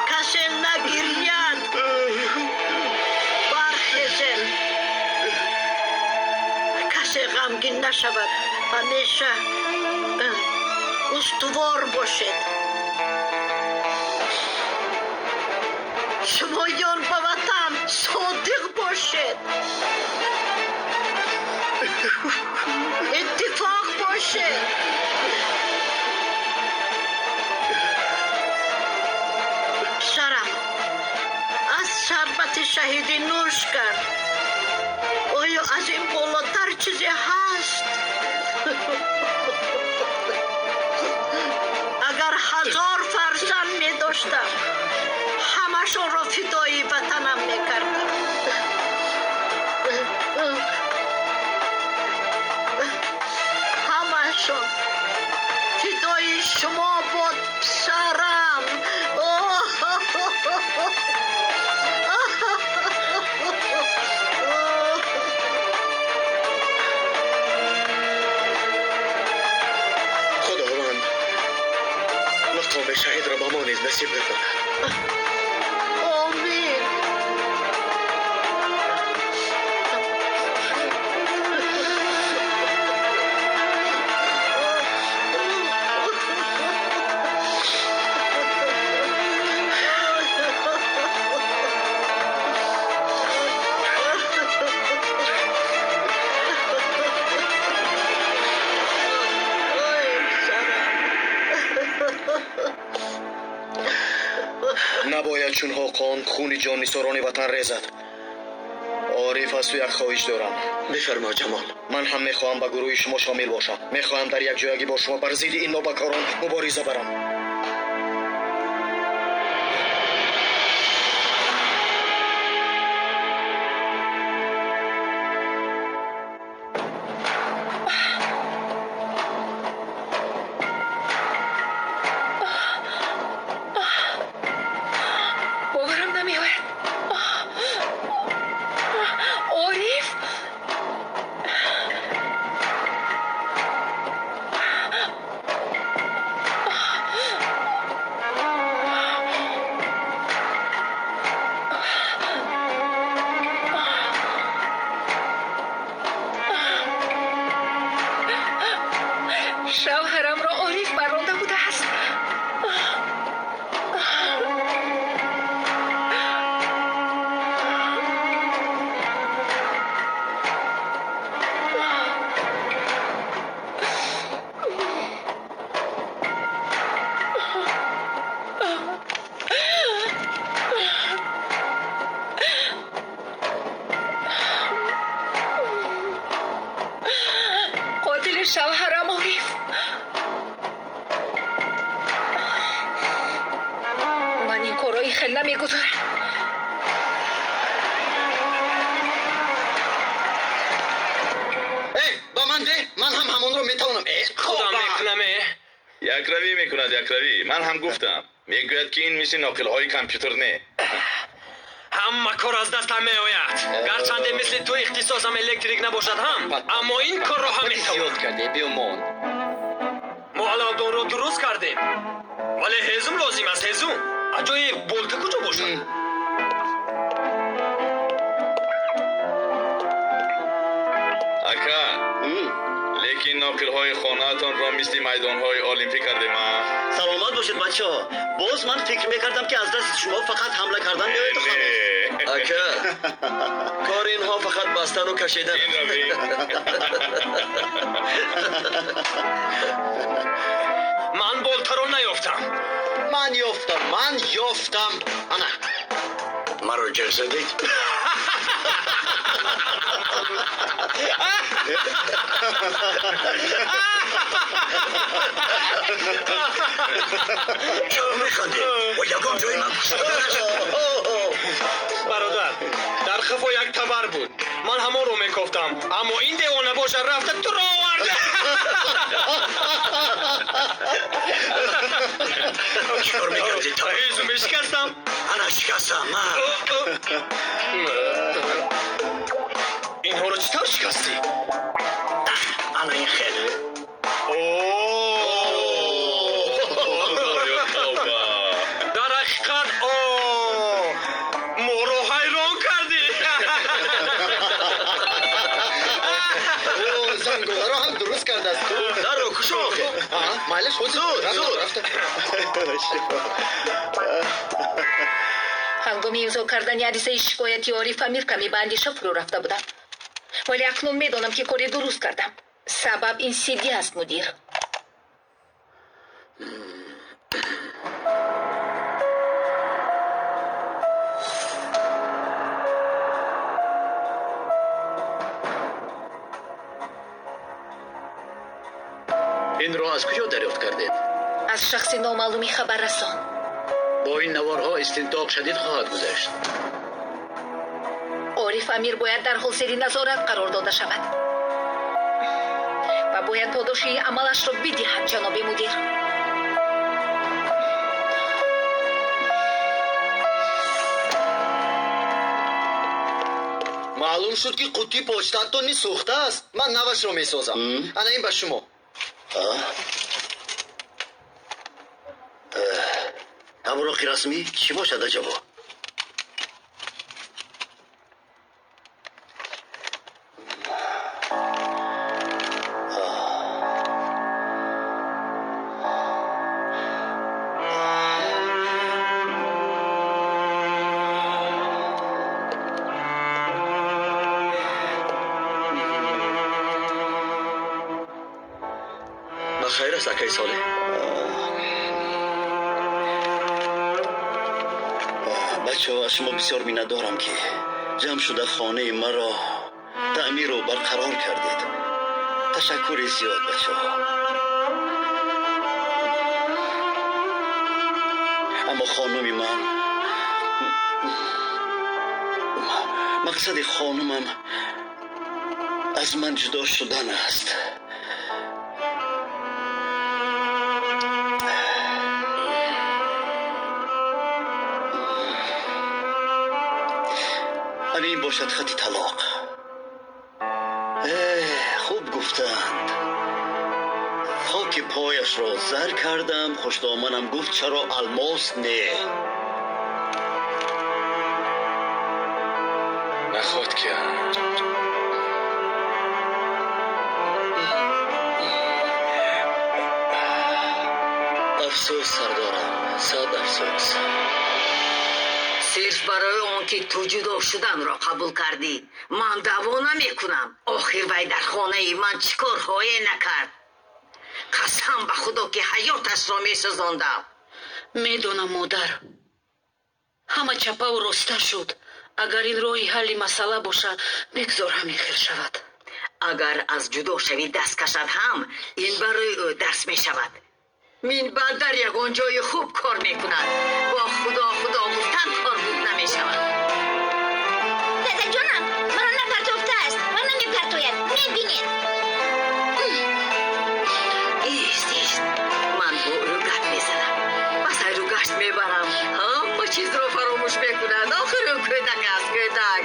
[SPEAKER 6] Касе нагиряд. Бархезед, касе ғамгин нашавад. Ҳамеша устувор бошед. Шумоён ба ватан содиқ бошед, иттифоқ бошед. Писарам аз шарбати шаҳидӣ нӯш кард. Оё аз ин болотар чизе ҳаст? Агар 1000 фарзанд медоштам, ҳамашонро фидои ватанам мекардам. Ҳамашон фидои шумо бод, писарам.
[SPEAKER 3] Худованд мақоми шаҳидро ба мо низ насиб гардонад.
[SPEAKER 6] Омин.
[SPEAKER 3] Набояд чун Ҳоқон хуни ҷоннисорони ватан резад. Ориф, аз ту як хоҳиш дорам. Бифармо, Ҷамол. Ман ҳам мехоҳам ба гурӯҳи шумо шомил бошам. Мехоҳам дар якҷоягӣ бо шумо бар зидди ин нобакорон мубориза барам.
[SPEAKER 2] Боварам намеояд. Ориф? Шавҳарам Ориф. Ман ин корро ин хел намегузорам.
[SPEAKER 14] Ба ман деҳ, ман ҳам ҳамонро метавонам.
[SPEAKER 11] Худам мекунам.
[SPEAKER 12] Якравӣ мекунад, якравӣ. Ман ҳам гуфтам. Мегӯяд ки ин мисли ноқилҳои компютер не.
[SPEAKER 11] Ҳама кор аз дастам меояд. Гарчанде мисли ту ихтисосам электрик набошад ҳам, аммо ин корро ҳам метавонам.
[SPEAKER 3] Зиёд кардӣ, биёмон.
[SPEAKER 11] Мо алавдонро дуруст кардем, вале ҳезум лозим аст, ҳезум. Аҷоиб, болта куҷо бошад?
[SPEAKER 12] Ака, лекин ноқилҳои хонаатонро мисли майдонҳои олимпӣ кардем.
[SPEAKER 5] Саломат бошед, бачаҳо. Боз ман фикр мекардам, ки аз дасти шумо фақат ҳамла кардан меояд халос.
[SPEAKER 3] Ака, кори инҳо фақат бастану кашидан.
[SPEAKER 12] Инро бин.
[SPEAKER 11] Ман болтаро наёфтам.
[SPEAKER 14] Ман ёфтам, ман ёфтам. Ана.
[SPEAKER 10] Маро ҷеғ задед? Чаро механдед? Бо ягон ҷои ман кушода нашуд.
[SPEAKER 11] Бародар, дар қафо як табар буд. Ман ҳамонро мекофтам, аммо ин девона бошад рафта туро овард.
[SPEAKER 10] Чӣ кор мекардӣ?
[SPEAKER 11] Ҳезум мешикастам.
[SPEAKER 10] Ана шикастам.
[SPEAKER 11] Инҳоро чӣ тавр шикастӣ?
[SPEAKER 10] Ана ин хел.
[SPEAKER 11] Дар ҳақиқат моро ҳайрон кардӣ.
[SPEAKER 14] Занголаро ҳам дуруст кардааст.
[SPEAKER 3] Дарро кушо охе.
[SPEAKER 14] Майлаш,
[SPEAKER 3] зуд, зуд.
[SPEAKER 2] Ҳангоми имзо кардани аризаи шикояти Ориф Амир каме ба андеша фурӯ рафта будам. Вале акнун медонам, ки кори дуруст кардам. Сабаб ин сиддӣ аст, мудир.
[SPEAKER 8] Инро аз куҷо дарёфт кардед?
[SPEAKER 2] Аз шахси номаълуми хабаррасон.
[SPEAKER 8] Бо ин наворҳо истинтоқ шадид хоҳад гузашт.
[SPEAKER 2] Ориф Амир бояд дарҳол зери назорат қарор дода шавад ва бояд подоши амалашро бидиҳад, ҷаноби мудир.
[SPEAKER 14] Маълум шуд, ки қуттии почтаатон низ сӯхта аст. Ман навашро месозам. Ана ин ба шумо.
[SPEAKER 5] Авроқи расмӣ чӣ бошад аҷабо? Ба хайр аст, акаи Солеҳ? Бачаҳо, аз шумо бисёр миннатдорам, ки ҷамъ шуда хонаи маро таъмиру барқарор кардед. Ташаккури зиёд, бачаҳо. Аммо хонуми ман, мақсади хонумам аз ман ҷудо шудан аст. Ана ин бошад хати талоқ. Хуб гуфтанд. Хоки пояшро зар кардам, хушдоманам гуфт чаро алмос не.
[SPEAKER 12] Наход ки.
[SPEAKER 3] Афсӯс, сардорам, сад афсӯс.
[SPEAKER 6] Сирф барои он ки ту ҷудо шуданро қабул кардӣ, ман даъво намекунам. Охир вай дар хонаи ман чӣ корҳое накард. Қасам ба худо, ки ҳаёташро месӯзондам.
[SPEAKER 9] Медонам, модар, ҳама чапаву роста шуд. Агар ин роҳи ҳалли масъала бошад, бигзор ҳамин хел шавад.
[SPEAKER 15] Агар аз ҷудошавӣ даст кашад ҳам, ин барои ӯ дарс мешавад. Минбаъд дар ягон ҷои хуб кор мекунад. Бо худо худо гуфтан кор буд намешавад.
[SPEAKER 16] Дадаҷонам маро напартофтааст ва намепартояд. Мебинед.
[SPEAKER 15] Ист, ист. Ман бо ӯ гап мезанам. Ба сайру гашт мебарам. Ҳама чизро фаромӯш мекунад. Охир ӯ кӯдак аст, кӯдак.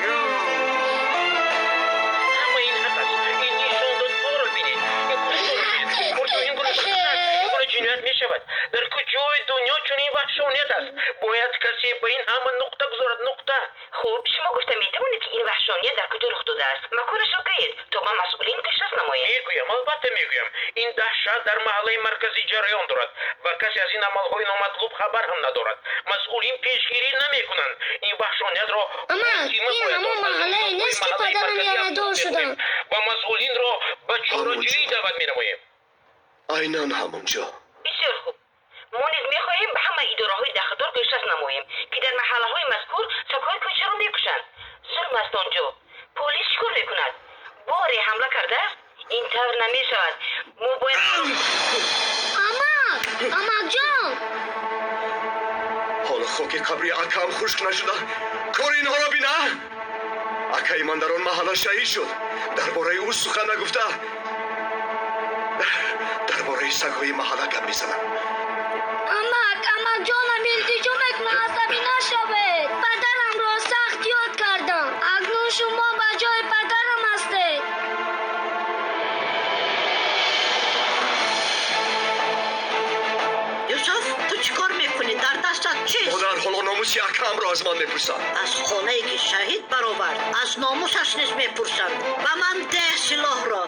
[SPEAKER 1] Ҳама ин ҳақ аст. Ин нишондодҳоро бинед. Ин куштор бинед. Куҷо ин гуна шахсият, ин гуна ҷиноят мешавад? Дар куҷои дунё чунин ваҳшоният аст? Бояд касе ба ин ҳама нуқта гузорад, нуқта.
[SPEAKER 17] Хуб, шумо гуфта метавонед, ки ин ваҳшоният дар куҷо рух додааст? Маконашро гӯед, то ба масъулин гӯшрас намоем.
[SPEAKER 1] Мегӯям, албатта мегӯям. Ин даҳшат дар маҳаллаи марказӣ ҷараён дорад ва касе аз ин амалҳои номатлуб хабар ҳам надорад. Масъулин пешгирӣ намекунанд. Ин ваҳшониятро
[SPEAKER 13] Амак, ин ҳамон маҳаллае нест, ки падарам ярадор шуданд.
[SPEAKER 1] Ва масъулинро ба чораҷӯӣ даъват менамоем.
[SPEAKER 3] Айнан ҳамон ҷо.
[SPEAKER 17] Бисёр хуб. Мо низ мехоҳем ба ҳама идораҳои дахлдор гӯшрас намоем, ки дар маҳаллаҳои мазкур сагҳои кӯчаро мекушанд. Зулм аст он ҷо. Полис чӣ кор мекунад? Боре ҳамла кардааст? Ин тавр намешавад. Мо бояд
[SPEAKER 13] Амак, амакҷон.
[SPEAKER 3] Ҳоло хоки қабри акаам хушк нашуда. Кори инҳоро бина. Акаи ман дар он маҳалла шаҳид шуд. Дар бораи ӯ сухан нагуфта, дар бораи сагҳои маҳалла гап мезанам.
[SPEAKER 13] Амак, амакҷонам, илтиҷо мекунам, асабӣ нашавед. Падарамро сахт ёд кардам. Акнун шумо ба ҷои падарам ҳастед.
[SPEAKER 6] Юсуф, ту чӣ кор мекунӣ? Дар дастат чист?
[SPEAKER 3] Модар, ҳоло номуси акаамро аз ман мепурсанд.
[SPEAKER 6] Аз хонае ки шаҳид баровард, аз номусаш низ мепурсанд. Ба ман деҳ силоҳро.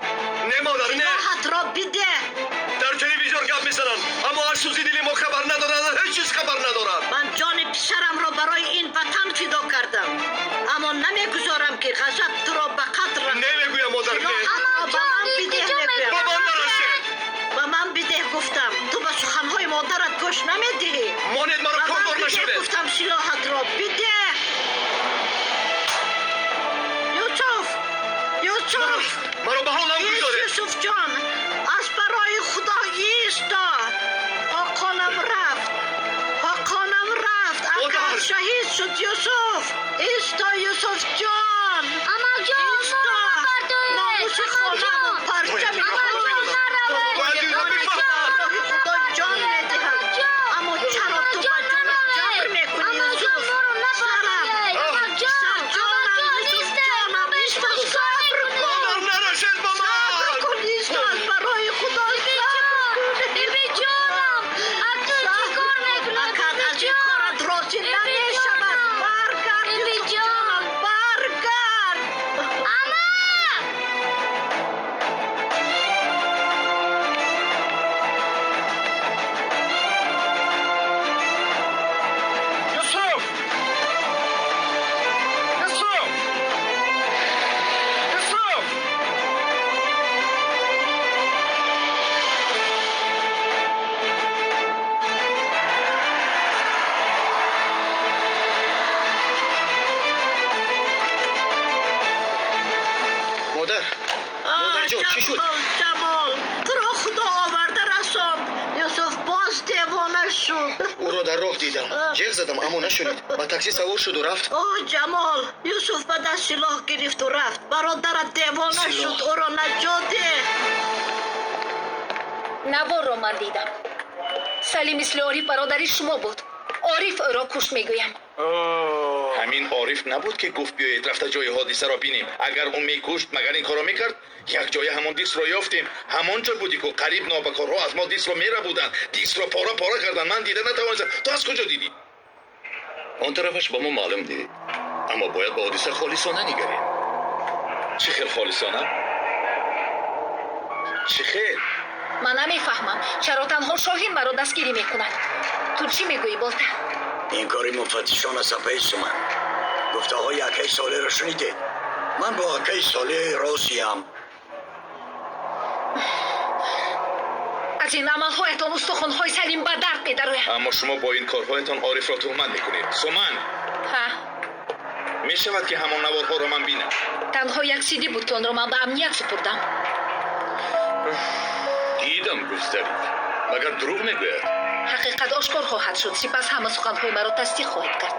[SPEAKER 3] Не, модар, не.
[SPEAKER 6] Силоҳатро бидеҳ.
[SPEAKER 3] Дар телевизор гап мезананд, аммо аз сӯзи дили мо хабар надоранд, аз ҳеҷ чиз хабар надоранд.
[SPEAKER 6] Ман ҷони писарамро барои ин ватан фидо кардам, аммо намегузорам, ки ғазаб туро ба қатл расонад.
[SPEAKER 3] Не мегӯям, модар, не.
[SPEAKER 6] Силоҳатро ба ман бидеҳ мегӯям.
[SPEAKER 3] Ба ман нарасед.
[SPEAKER 6] Ба ман бидеҳ гуфтам. Ту ба суханҳои модарат гӯш намедиҳӣ.
[SPEAKER 3] Монед маро,
[SPEAKER 6] Ба ман
[SPEAKER 3] кордор
[SPEAKER 6] бидеҳ
[SPEAKER 3] нашавед.
[SPEAKER 6] гуфтам, силоҳатро бидеҳ. Юсуф, Юсуф,
[SPEAKER 3] маро ба ҳолам
[SPEAKER 6] ист.
[SPEAKER 3] гузоред.
[SPEAKER 6] Юсуфҷон, аз барои Худо исто. Ҳоқонам рафт, ҳоқонам рафт. Акам
[SPEAKER 3] Модар!
[SPEAKER 6] шаҳид шуд. Юсуф, исто, Юсуфҷон.
[SPEAKER 13] Амакҷон,
[SPEAKER 6] исто.
[SPEAKER 13] моро напартоед.
[SPEAKER 6] Номуси хонаму
[SPEAKER 13] Амакҷон.
[SPEAKER 6] парчами
[SPEAKER 13] Амакҷон, наравед.
[SPEAKER 3] Бояд инро бифаҳманд.
[SPEAKER 6] Роҳи Худо ҷон медиҳад, аммо чаро ту ба ҷонат ҷабр мекунӣ,
[SPEAKER 13] Амакҷон,
[SPEAKER 6] Юсуф?
[SPEAKER 13] моро напартоед. Амакҷон,
[SPEAKER 6] Сарҷонам,
[SPEAKER 13] амакҷон, истед. Мо
[SPEAKER 6] Юсуфҷонам,
[SPEAKER 13] ба
[SPEAKER 6] исто,
[SPEAKER 13] шумо чӣ кор
[SPEAKER 6] сабр
[SPEAKER 13] мекунем?
[SPEAKER 6] кун.
[SPEAKER 3] Модар, нарасед ба
[SPEAKER 6] Сабр
[SPEAKER 3] ман.
[SPEAKER 6] кун, исто, аз барои Худо сабр кун.
[SPEAKER 13] Бибиҷонам, акнун чӣ кор мекунем?
[SPEAKER 6] Акат аз ин корат розӣ намешавад. Баргард,
[SPEAKER 13] Бибиҷон.
[SPEAKER 6] Юсуфҷонам, баргард.
[SPEAKER 13] Амак!
[SPEAKER 10] Юсуф! Юсуф! Юсуф!
[SPEAKER 14] Модар, модарҷон, чӣ шуд?
[SPEAKER 6] Ҷамол, Ҷамол, туро Худо оварда расонд. Юсуф боз девона шуд.
[SPEAKER 14] Ӯро дар роҳ дидам, ҷеғ задам, аммо нашунид. Ба таксӣ савор шуду рафт.
[SPEAKER 6] О, Ҷамол, Юсуф ба даст силоҳ гирифту рафт. Бародарат девона
[SPEAKER 14] Силоҳ.
[SPEAKER 6] шуд, ӯро наҷот деҳ.
[SPEAKER 2] Наворро ман дидам. Салим мисли Ориф бародари шумо буд. Ориф ӯро кушт, мегӯям.
[SPEAKER 12] Ҳамин Ориф набуд, ки гуфт биёед рафта ҷои ҳодисаро бинем? Агар ӯ мекушт, магар ин корро мекард? Як ҷоя ҳамон дискро ёфтем. Ҳамон ҷо будӣ ку. Қариб нобакорҳо аз мо дискро мерабуданд, дискро пора пора карданд. Ман дида натавонистам. Ту аз куҷо дидӣ?
[SPEAKER 5] Он тарафаш ба мо маълум не, аммо бояд ба ҳодиса холисона нигарем.
[SPEAKER 12] Чӣ хел холисона? Чӣ хел?
[SPEAKER 2] Ман намефаҳмам, чаро танҳо Шоҳин маро дастгирӣ мекунад. Ту чӣ мегӯӣ, Болта?
[SPEAKER 8] Ин кори муфаттишон аст, апаи Суман. Гуфтаҳои акаи Солеҳро шунидед. Ман бо акаи Солеҳ розиям.
[SPEAKER 2] Аз ин амалҳоятон устухонҳои Салим ба дард медарояд.
[SPEAKER 12] Аммо шумо бо ин корҳоятон Орифро туҳмат мекунед, Суман.
[SPEAKER 2] Ҳа.
[SPEAKER 12] Мешавад ки ҳамон наворҳоро ман бинам?
[SPEAKER 2] Танҳо як сиди буд, ки онро ман ба амният супурдам.
[SPEAKER 12] Дидам, гуфт Зариф. Магар дурӯғ мегӯяд?
[SPEAKER 2] Ҳақиқат ошкор хоҳад шуд. Сипас ҳама суханҳои маро тасдиқ хоҳед кард.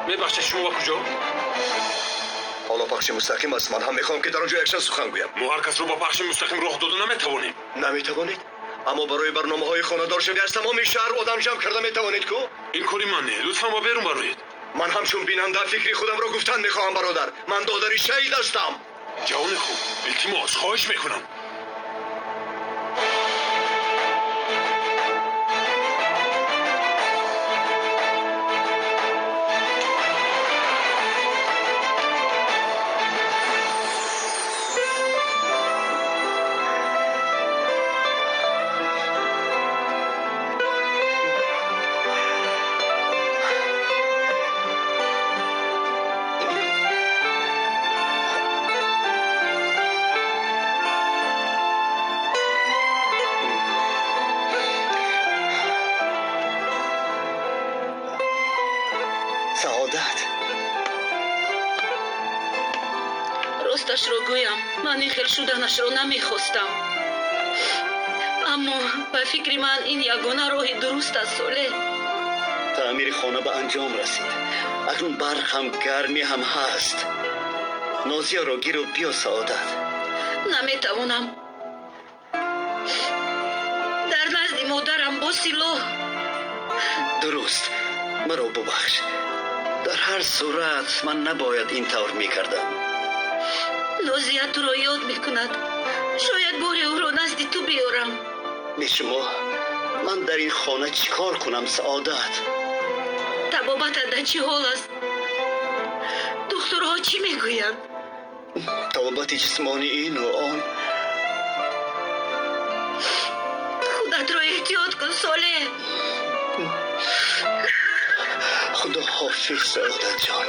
[SPEAKER 10] Мебахшед, шумо ба куҷо?
[SPEAKER 3] Ҳоло пахши мустақим аст. Ман ҳам мехоҳам, ки дар он ҷо якчанд сухан гӯям.
[SPEAKER 10] Мо ҳар касро ба пахши мустақим роҳ дода наметавонем.
[SPEAKER 3] Наметавонед? Аммо барои барномаҳои хонадоршавӣ аз тамоми шаҳр одам ҷамъ карда метавонед ку?
[SPEAKER 10] Ин кори ман не. Лутфан ба берун бароед.
[SPEAKER 3] Ман ҳамчун бинанда фикри худамро гуфтан мехоҳам, бародар. Ман додари шаҳид ҳастам.
[SPEAKER 10] Ҷавони хуб, илтимос, хоҳиш мекунам.
[SPEAKER 5] Саодат.
[SPEAKER 9] Росташро гӯям, ман ин хел шуданашро намехостам. Аммо ба фикри ман ин ягона роҳи дуруст аст, Солеҳ.
[SPEAKER 5] Таъмири хона ба анҷом расид. Акнун барқ ҳам гармӣ ҳам ҳаст. Нозияро гиру биё, Саодат.
[SPEAKER 9] Наметавонам. Дар назди модарам бо силоҳ.
[SPEAKER 5] Дуруст. Маро бубахш. Дар ҳар сурат ман набояд ин тавр мекардам.
[SPEAKER 9] Нозия туро ёд мекунад. Шояд боре ӯро назди ту биёрам.
[SPEAKER 5] Бе шумо ман дар ин хона чӣ кор кунам, Саодат?
[SPEAKER 9] Табобатат дар чӣ ҳол аст? Духтурҳо чӣ мегӯянд?
[SPEAKER 5] Табобати ҷисмонӣ ину он.
[SPEAKER 9] Худатро эҳтиёт кун, Солеҳ.
[SPEAKER 5] Худо ҳофиз, Саодат ҷон.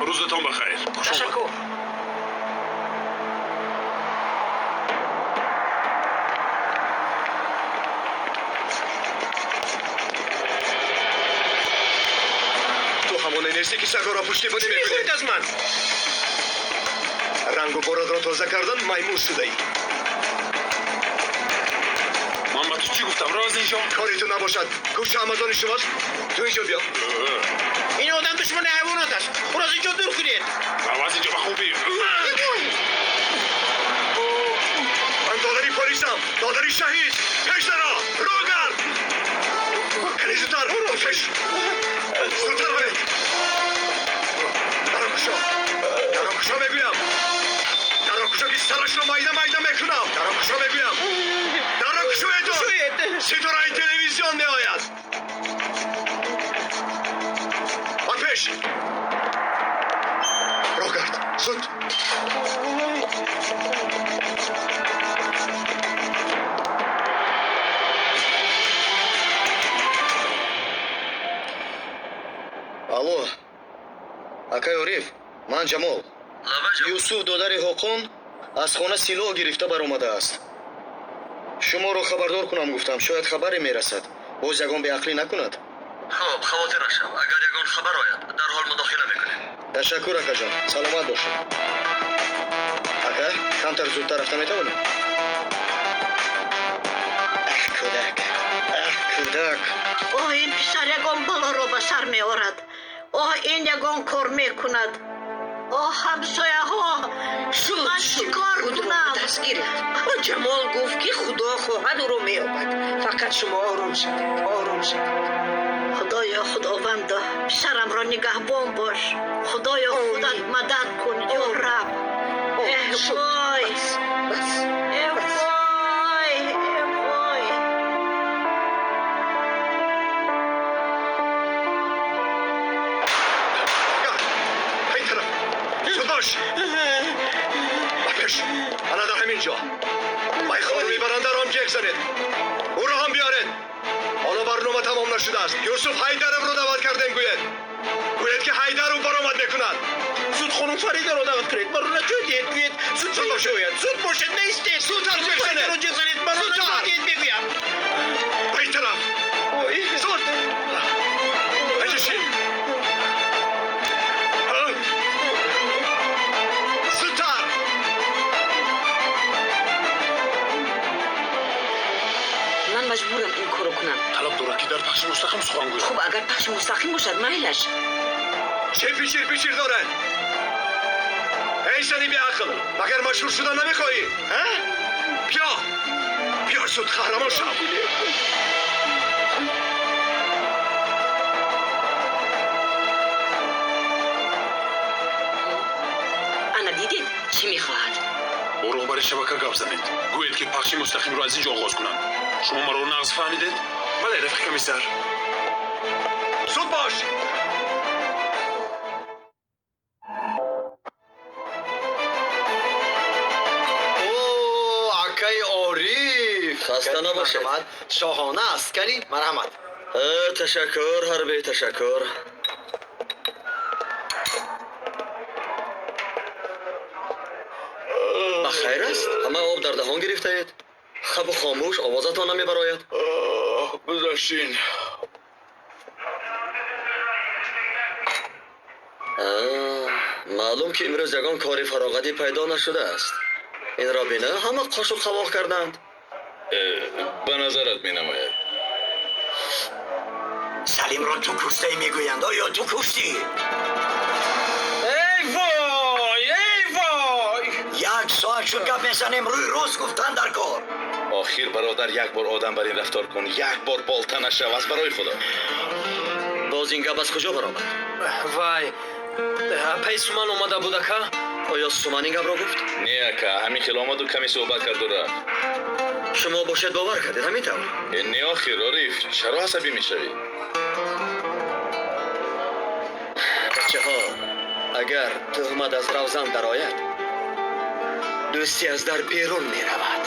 [SPEAKER 10] Рӯзатон бахайр.
[SPEAKER 1] Ташаккур.
[SPEAKER 3] Ту ҳамоне нестӣ, ки сагҳоро пуштибонӣ мекунӣ.
[SPEAKER 1] Мехоҳед аз ман?
[SPEAKER 3] Рангу боратро тоза кардан маймун шудаӣ.
[SPEAKER 10] Ман ба ту чӣ гуфтам? Рав аз инҷо.
[SPEAKER 3] Кори ту набошад. Гӯша амазони шумост. Ту инҷо биё.
[SPEAKER 1] Ин одам душмани ҳайвонот аст. Ӯро аз инҷо дур кунед.
[SPEAKER 10] Рав аз инҷо ба хубӣ.
[SPEAKER 3] Ман додари полисам, додари шаҳид. Пеш даро, роҳ гард. Хеле зудтар, пеш. Зудтар баред. Даро кушо. Даро кушо мегӯям. Даро кушо, ки сарашро майда майда мекунам. Даро кушо мегӯям. Даро кушоед. Ситораи телевизион меояд. Ба пеш. Роҳ гард. Зуд.
[SPEAKER 14] Алло, акай Ориф, ман Ҷамол. Юсуф додари Ҳоқон аз хона силоҳ гирифта баромадааст. Шуморо хабардор кунам гуфтам, шояд хабаре мерасад. Боз ягон беақлӣ накунад.
[SPEAKER 3] Хоб, хавотир нашав. Агар ягон хабар ояд, дарҳол мудохила мекунем.
[SPEAKER 14] Ташаккур, акаҷон. Саломат бошед. Ака, камтар зудтар рафта метавонем? Ах, кӯдак. Ах, кӯдак.
[SPEAKER 6] Оҳ, ин писар ягон балоро ба сар меорад. Оҳ, ин ягон кор мекунад. Оҳ, ҳамсояҳо, ман чӣ кор кунам?
[SPEAKER 17] Даст гиред. Ҷамол гуфт, ки Худо хоҳад, ӯро меёбад. Фақат шумо ором шавед, ором шавед.
[SPEAKER 6] Худоё, Худовандо, писарамро нигаҳбон бош. Худоё, худат мадад кун, ё Раб. Эҳ вой, эҳ вой, эҳ вой.
[SPEAKER 8] Ин тараф, зуд бош. Ба пеш, ана дар ҳамин ҷо. Майхор мебаранд, дар он ҷеғ занед. Ӯро ҳам биёред. Ҳоло барнома тамом нашудааст. Юсуф Ҳайдаровро даъват кардем, гӯед. Гӯед, ки Ҳайдаров баромад мекунад.
[SPEAKER 1] Зуд хонум Фаридаро даъват кунед. Маро наҷот диҳед, гӯед. Зуд
[SPEAKER 8] Зуд бошед.
[SPEAKER 1] биёяд. Зуд бошед, наистед.
[SPEAKER 8] Зудтар ҷеғ занед.
[SPEAKER 1] Фаридаро ҷеғ занед. Маро
[SPEAKER 8] Зудтар.
[SPEAKER 1] наҷот диҳед, мегӯям.
[SPEAKER 8] Ба ин тараф.
[SPEAKER 1] Ой.
[SPEAKER 8] Зуд. Бикашед. Зудтар.
[SPEAKER 17] Ман маҷбурам ин корро кунам.
[SPEAKER 10] Талаб дорад, ки дар пахши мустақим сухан гӯяд.
[SPEAKER 17] Хуб, агар пахши мустақим бошад, майлаш.
[SPEAKER 8] Чӣ пичир пичир дорад? Эй зани беақл, магар машҳур шудан намехоҳӣ? Ҳа? Биё, биё, зуд қаҳрамон шав.
[SPEAKER 17] Ана дидед, чӣ мехоҳад?
[SPEAKER 10] Бо роҳбари шабака гап занед. Гӯед, ки пахши мустақимро аз ин ҷо оғоз кунанд. Шумо маро нағз фаҳмидед? Бале, рафиқ комиссар.
[SPEAKER 8] Зуд бош.
[SPEAKER 3] О, акаи Ориф!
[SPEAKER 5] Хаста набошед.
[SPEAKER 3] Марҳамат. Шоҳона аст, кани? Марҳамат.
[SPEAKER 5] Ташаккур, ҳарбӣ, ташаккур. Ба хайр аст? Ҳама об дар даҳон гирифтаед? Хабу хомӯш, овозатон намебарояд.
[SPEAKER 7] Бузашин.
[SPEAKER 5] Маълум, ки имрӯз ягон кори фароғатӣ пайдо нашудааст. Инро бина, ҳама қошу қавоқ карданд.
[SPEAKER 12] Ба назарат менамояд.
[SPEAKER 18] Салимро ту куштаӣ мегӯянд. Оё ту куштӣ?
[SPEAKER 11] Эй вой, эй вой!
[SPEAKER 18] Як соат шуд гап мезанем, рӯи рост гуфтан дар кор.
[SPEAKER 12] Охир, бародар, як бор одам бар ин рафтор кун, як бор болта нашав, аз барои Худо.
[SPEAKER 5] Боз ин гап аз куҷо баромад?
[SPEAKER 11] Вай, апаи Суман омада буд, ака.
[SPEAKER 5] Оё Суман ин гапро гуфт?
[SPEAKER 12] Не, ака, ҳамин хел омаду каме суҳбат карду рафт.
[SPEAKER 5] Шумо бошед, бовар кардед, ҳамин тавр?
[SPEAKER 12] Не, охир, Ориф, чаро асабӣ мешавӣ?
[SPEAKER 5] Бачаҳо, агар туҳмат аз равзан дарояд, дӯстӣ аз дар берун меравад.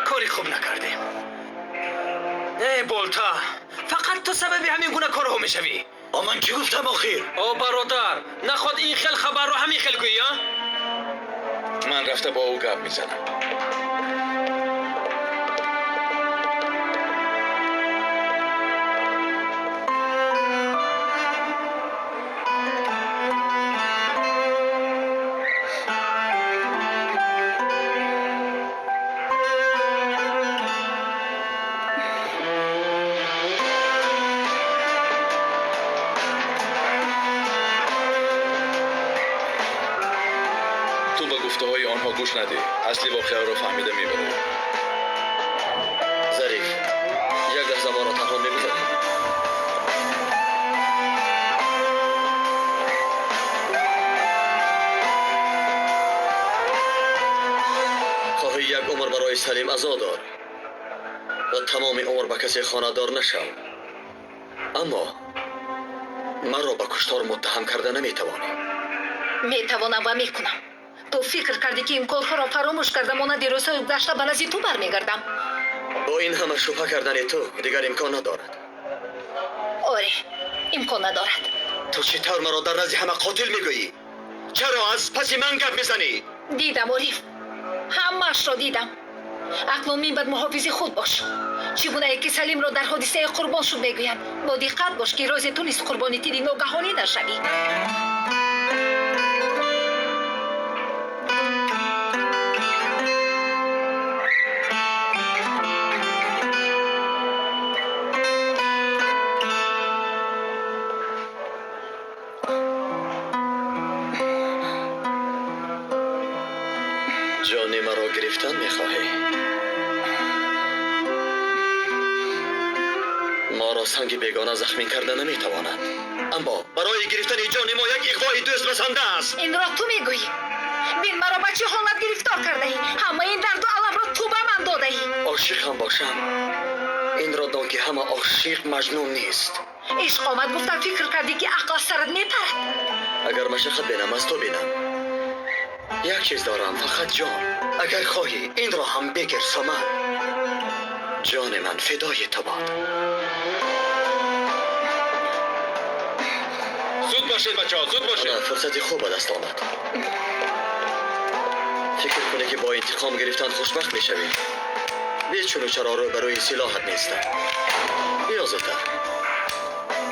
[SPEAKER 11] Кори хуб накардем. Эй болта, фақат ту сабаби ҳамин гуна корҳо мешавӣ.
[SPEAKER 18] О, ман чӣ гуфтам охир?
[SPEAKER 11] О, бародар, наход ин хел хабарро ҳамин хел гӯӣ, а?
[SPEAKER 12] Ман рафта бо ӯ гап мезанам. Ту ба гуфтаҳои онҳо гӯш надеҳ. Асли воқеаро фаҳмида мебарӣ.
[SPEAKER 5] Зариф, як лаҳза моро танҳо мегузарӣ? Хоҳӣ як умр барои Салим азо дор ва тамоми умр ба касе хонадор нашав, аммо маро ба куштор муттаҳам карда наметавонӣ.
[SPEAKER 2] Метавонам ва мекунам. Ту фикр кардӣ, ки ин корҳоро фаромӯш карда, монанди рӯзҳои гузашта ба назди ту бармегардам?
[SPEAKER 5] Бо ин ҳама шубҳа кардани ту дигар имкон надорад.
[SPEAKER 2] Оре, имкон надорад.
[SPEAKER 5] Ту чӣ тавр маро дар назди ҳама қотил мегӯӣ? Чаро аз паси ман гап мезанӣ?
[SPEAKER 2] Дидам, Ориф, ҳамаашро дидам. Акнун минбаъд муҳофизи худ бош. Чӣ гунае ки Салимро дар ҳодисаи қурбон шуд мегӯянд, бо диққат бош, ки рӯзе ту низ қурбони тири ногаҳонӣ нашавӣ.
[SPEAKER 5] Маро гирифтан мехоҳӣ? Моро санги бегона захмӣ карда наметавонад. Аммо барои гирифтани ҷони мо як иғвои дӯст басанда аст.
[SPEAKER 2] Инро ту мегӯӣ. Бин маро ба чӣ ҳолат гирифтор кардаӣ. Ҳамаи ин дарду аламро ту ба ман додаӣ.
[SPEAKER 5] Ошиқ ҳам бошам, инро дон ки ҳама ошиқ маҷнун нест.
[SPEAKER 2] Ишқ омад гуфтам, фикр кардӣ ки ақл аз сарат мепарад.
[SPEAKER 5] Агар машаққат бинам, аз ту бинам. Як чиз дорам, фақат ҷон. Агар хоҳӣ инро ҳам бигир, Суман. Ҷони ман фидои ту бод.
[SPEAKER 12] Зуд бошед бачаҳо, зуд бошед.
[SPEAKER 5] Ана фурсати хуб ба даст омад. Фикр кунӣ ки бо интиқом гирифтан хушбахт мешавӣ. Бечуну чаро рӯ ба рӯи силоҳат нестам. Биё зудтар.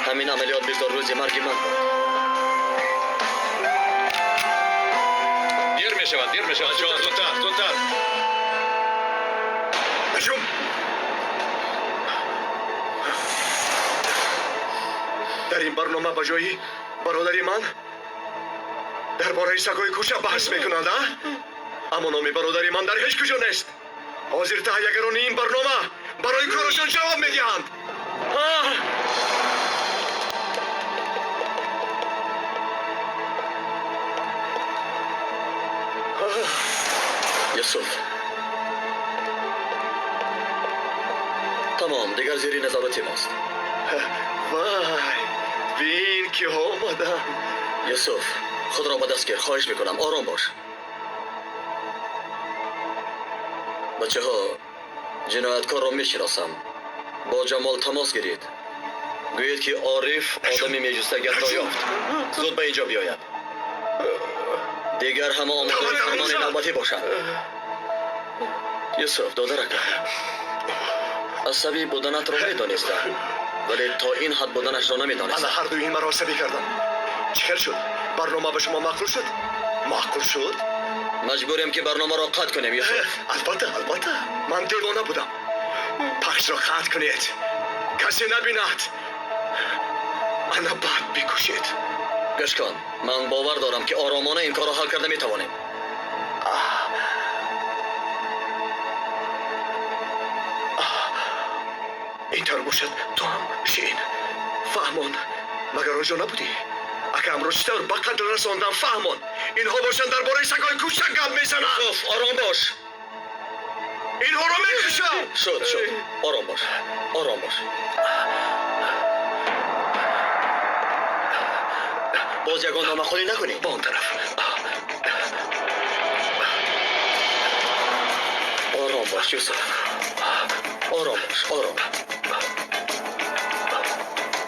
[SPEAKER 5] Ҳамин амалиёт бигзор рӯзи марги ман бод.
[SPEAKER 12] Дер мешавад, дер мешавад. Бачаҳо, зудтар, зудтар.
[SPEAKER 8] Наҷум! Дар ин барнома ба ҷои бародари ман дар бораи сагҳои кӯча баҳс мекунанд, а? Аммо номи бародари ман дар ҳеҷ куҷо нест. Ҳозир таҳиягарони ин барнома барои корашон ҷавоб медиҳанд.
[SPEAKER 5] Юсуф, тамом, дигар зери назорати мост.
[SPEAKER 8] Вай, бин киҳо омаданд.
[SPEAKER 5] Юсуф, худро ба даст гир, хоҳиш мекунам, ором бош. Бачаҳо, ҷинояткорро мешиносам. Бо Ҷамол тамос гиред. Гӯед ки Ориф одами меҷустагиатро ёфт. Зуд ба инҷо биёяд. Дигар ҳама омодаи фармони навбатӣ бошанд. Юсуф, додарака, асабӣ буданатро медонистам, вале то ин ҳад буданашро намедонистам.
[SPEAKER 8] Ана ҳар дуи ин маро асабӣ карданд. Чӣ хел шуд? Барнома ба шумо маъқул шуд? Маъқул шуд?
[SPEAKER 5] Маҷбурем ки барномаро қатъ кунем, Юсуф.
[SPEAKER 8] Албатта, албатта. Ман девона будам. Пахшро қатъ кунед. Касе набинад. Ана баъд бикушед.
[SPEAKER 5] Гӯш кун, ман бовар дорам ки оромона ин корро ҳал карда метавонем.
[SPEAKER 8] Ин тавр бошад, ту ҳам шин. Фаҳмон, магар он ҷо набудӣ? Акамро чӣ тавр ба қатл расондам, фаҳмон. Инҳо бошанд дар бораи сагҳои кӯча гап мезананд.
[SPEAKER 5] Юсуф, ором бош.
[SPEAKER 8] Инҳоро мекушам.
[SPEAKER 5] Шуд, шуд. Ором бош, ором бош. Боз ягон номаъқулӣ накунӣ.
[SPEAKER 8] Ба он тараф.
[SPEAKER 5] Ором бош, Юсуф. Ором бош, ором.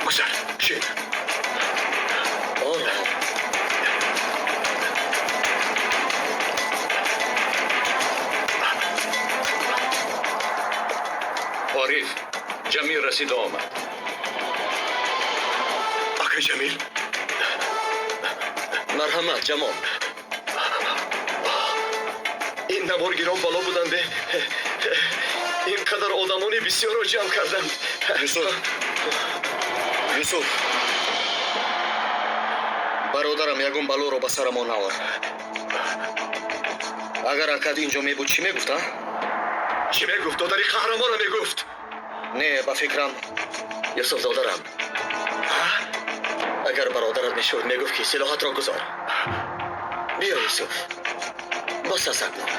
[SPEAKER 8] Гузар, шин.
[SPEAKER 5] Ором.
[SPEAKER 4] Ориф, Ҷамил расида омад.
[SPEAKER 8] Акай Ҷамил.
[SPEAKER 5] Марҳамат, Ҷамол.
[SPEAKER 8] Ин наворгирон бало буданд. Ин қадар одамони бисёрро ҷамъ карданд.
[SPEAKER 14] Юсуф, Юсуф, бародарам, ягон балоро ба сарамон наор. Агар акат инҷо мебуд, чӣ мегуфт, а?
[SPEAKER 8] Чӣ мегуфт? Додари қаҳрамонро мегуфт.
[SPEAKER 14] Не, ба фикрам.
[SPEAKER 5] Юсуф, додарам, агар бародарат мешуд, мегуфт ки силоҳатро гузор. Биё, Юсуф, бас аст акнун.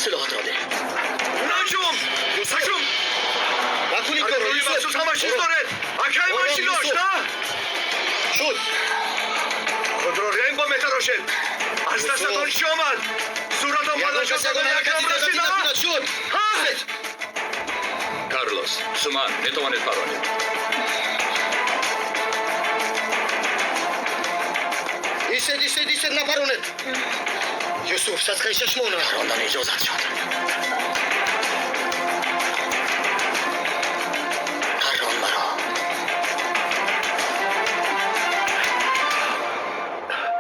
[SPEAKER 5] Силоҳатро деҳ.
[SPEAKER 8] Наҷум! Наҷум!
[SPEAKER 14] Накун ин корро, Юсуф!
[SPEAKER 8] Махсус ҳама чиз доред! Акай ман чӣ дошт, а?
[SPEAKER 14] Шуд!
[SPEAKER 8] Худро Рембо метарошед! Аз дастатон чӣ омад? Суратон ба наҷотдодани акам расид, а?
[SPEAKER 14] Шуд!
[SPEAKER 4] Карлос, Суман, метавонед паронед.
[SPEAKER 14] Истед, истед, истед, напаронед! Юсуф, садқаи чашмона.
[SPEAKER 5] Парондан иҷозат шуд. Парон маро.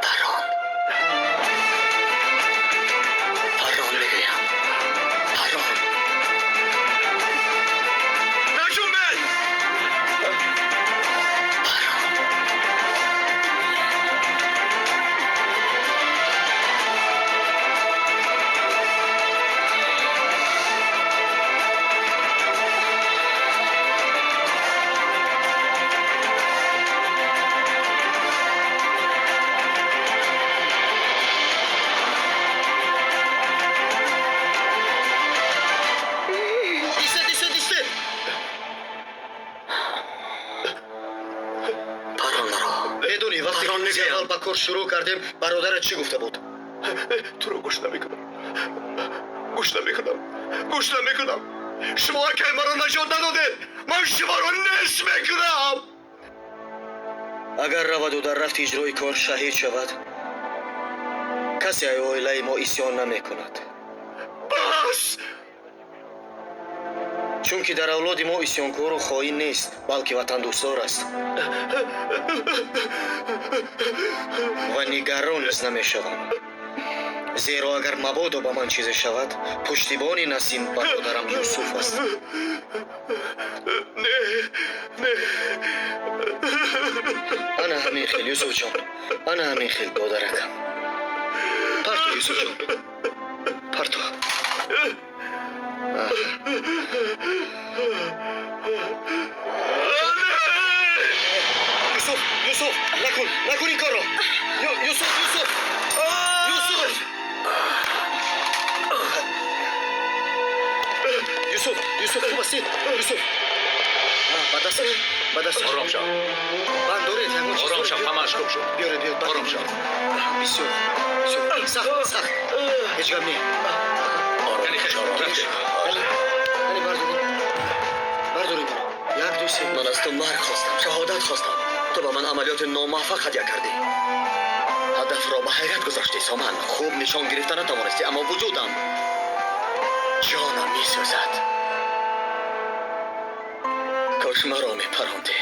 [SPEAKER 5] Парон. Парон мегӯям. Парон.
[SPEAKER 8] Наҷум бе!
[SPEAKER 5] Парон.
[SPEAKER 14] Ба кор шурӯъ кардем, бародарат чӣ гуфта буд?
[SPEAKER 5] Туро гӯш намекунам, гӯш намекунам, гӯш намекунам. Шумо акай маро наҷот надодед, ман шуморо неш мекунам.
[SPEAKER 14] Агар раваду дар рафти иҷрои кор шаҳид шавад, касе ай оилаи мо исён намекунад.
[SPEAKER 5] Бас!
[SPEAKER 14] Чунки дар авлоди мо исёнкору хоин нест, балки ватандӯстдор аст ва нигарон низ намешавам, зеро агар мабодо ба ман чизе шавад, пуштибони Насим бародарам Юсуф аст.
[SPEAKER 5] Не, не.
[SPEAKER 14] Ана ҳамин хел, Юсуфҷон, ана ҳамин хел, додаракам. Парто, Юсуфҷон, парто. Юсуф, Юсуф, накун, накун ин корро. Юсуф, Юсуф, Юсуф, Юсуф, Юсуф, хуб ҳастед, Юсуф? Ба дасташ, ба дасташ.
[SPEAKER 10] Ором шав.
[SPEAKER 14] Банд доред ягон чиз?
[SPEAKER 10] Ором шав, ҳамааш хуб шуд.
[SPEAKER 14] Биёред, биёред.
[SPEAKER 10] Ором шав.
[SPEAKER 14] Бисёр бисёр сахт, сахт, ҳеҷ гап не.
[SPEAKER 10] Яъне хеш, рафтем.
[SPEAKER 14] Яъне бардорем, бардорем. Як, ду, се.
[SPEAKER 5] Ман аз ту марг хостам, шаҳодат хостам. Ту ба ман амалиёти номуваффақ ҳадя кардӣ, ҳадафро ба ҳайрат гузоштӣ. Соман, хуб нишон гирифта натавонистӣ, аммо вуҷудам, ҷонам месӯзад. Кош маро мепарондӣ,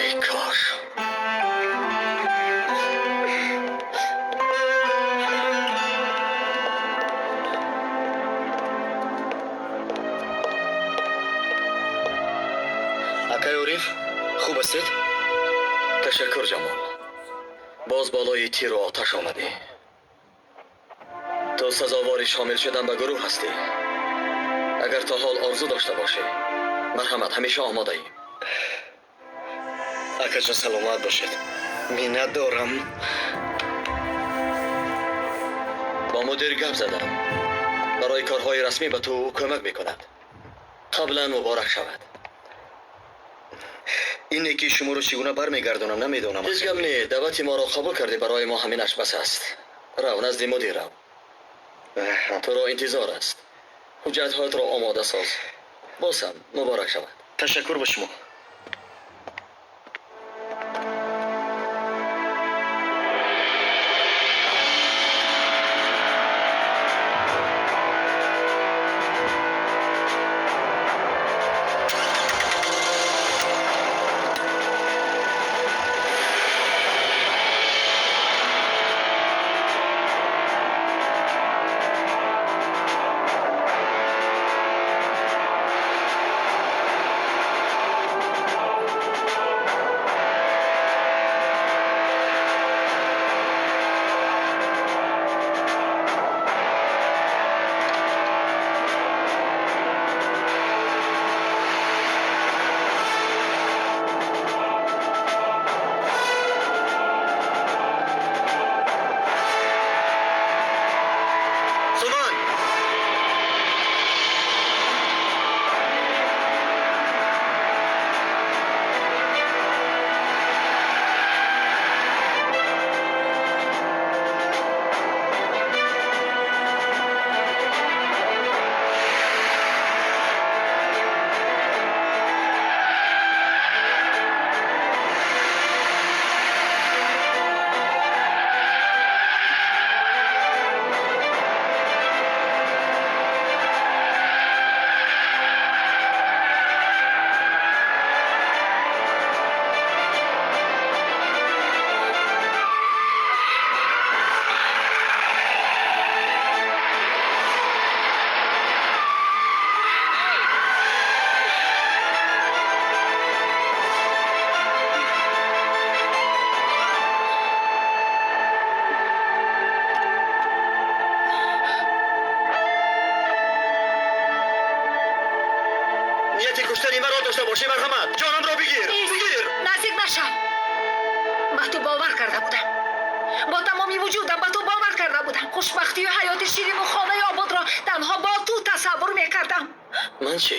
[SPEAKER 5] эй кош.
[SPEAKER 14] Акай Ориф, хуб ҳастед?
[SPEAKER 5] Ташаккур, Ҷамол. Боз болои тиру оташ омадӣ. Ту сазовори шомил шудан ба гурӯҳ ҳастӣ. Агар то ҳол орзу дошта бошӣ, марҳамат, ҳамеша омодаем.
[SPEAKER 14] Акаҷон, саломат бошед, миннат дорам.
[SPEAKER 5] Бо мудир гап задам, барои корҳои расмӣ ба ту кӯмак мекунад. Қаблан муборак шавад.
[SPEAKER 14] Ине ки шуморо чӣ гуна бармегардонам, намедонам.
[SPEAKER 5] Ҳеҷ гап не, даъвати моро қабул кардӣ, барои мо ҳаминаш бас аст. Рав, назди мудир рав, туро интизор аст. Ҳуҷҷатҳоятро омода соз. Боз ҳам муборак шавад.
[SPEAKER 14] Ташаккур ба шумо. Суман! Нияти куштани маро дошта бошӣ, марҳамат, ҷонамро бигир, бигир.
[SPEAKER 2] Наздик нашав. Ба ту бовар карда будам, бо тамоми вуҷудам ба ту бовар карда будам. Хушбахтию ҳаёти ширину хонаи ободро танҳо бо ту тасаввур мекардам.
[SPEAKER 5] Ман чӣ?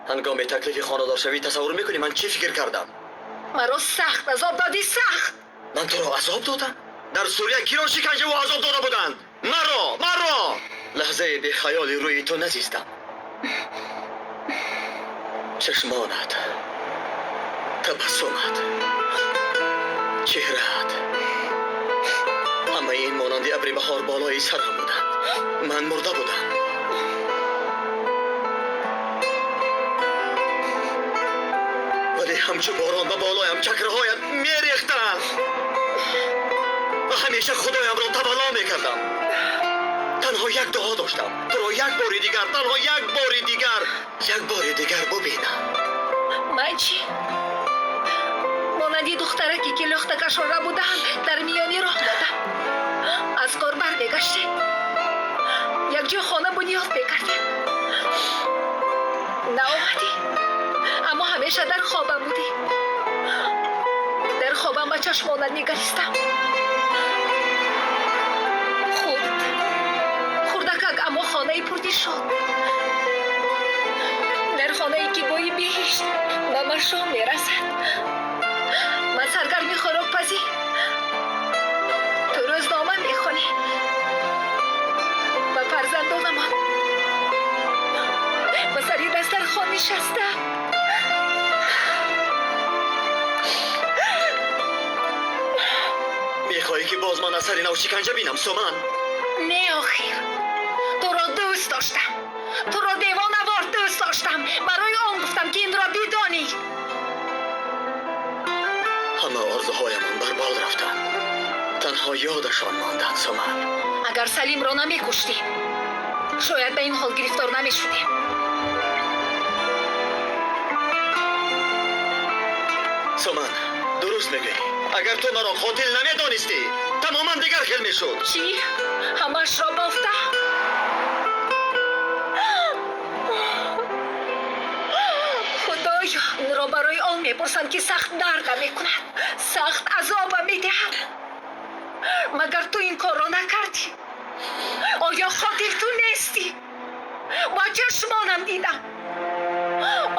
[SPEAKER 5] Ҳангоми таклифи хонадоршавӣ тасаввур мекунӣ, ман чӣ фикр кардам?
[SPEAKER 2] Маро сахт азоб додӣ, сахт.
[SPEAKER 3] Ман туро азоб додам? Дар Сурия киро шиканҷаву азоб дода буданд? Маро, маро! Лаҳзае бехаёли рӯи ту назистам. Чашмонат, табассумат, чеҳраат, ҳамаи ин монанди абри баҳор болои сарам буданд. Ман мурда будам. Вале ҳамчу борон ба болоям чакраҳоят мерехтанд ва ҳамеша худоямро тавалло мекардам. Танҳо як дуо доштам: туро як бори дигар, танҳо як бори дигар, як бори дигар бубинам.
[SPEAKER 2] Ман чӣ? Монанди духтараке ки лӯхтакашро рабудаам, дар миёни роҳ додам. Аз кор бармегаштем, якҷо хона бунёд мекардем. Наомадӣ, аммо ҳамеша дар хобам будӣ. Дар хобам ба чашмонат нигаристам. Хурд хурдакак, аммо хонаи пурдишод. Дар хонае ки бӯи биҳишт ба машом мерасад. Ман саргарми хӯрокпазӣ, ту рӯзнома мехонӣ ва фарзандонамон ба сари дастархон нишаста.
[SPEAKER 3] Мехоҳӣ ки боз ман аз сари нав шиканҷа бинам, Суман?
[SPEAKER 2] Не, охир туро дӯст доштам, туро девонавор дӯст доштам. Барои он гуфтам ки инро бидонӣ.
[SPEAKER 3] Ҳама орзуҳоямон барбод рафтанд, танҳо ёдашон монданд, Суман.
[SPEAKER 2] Агар Салимро намекуштӣ, шояд ба ин ҳол гирифтор намешудем.
[SPEAKER 3] Суман, дуруст мегӯӣ. Агар ту маро қотил намедонистӣ, тамоман дигар хел мешуд.
[SPEAKER 2] Чӣ? Ҳамашро бофта? Худоё, инро барои он мепурсам ки сахт дардам мекунад, сахт азобам медиҳад. Магар ту ин корро накардӣ? Оё қотил ту нестӣ? Бо чашмонам дидам.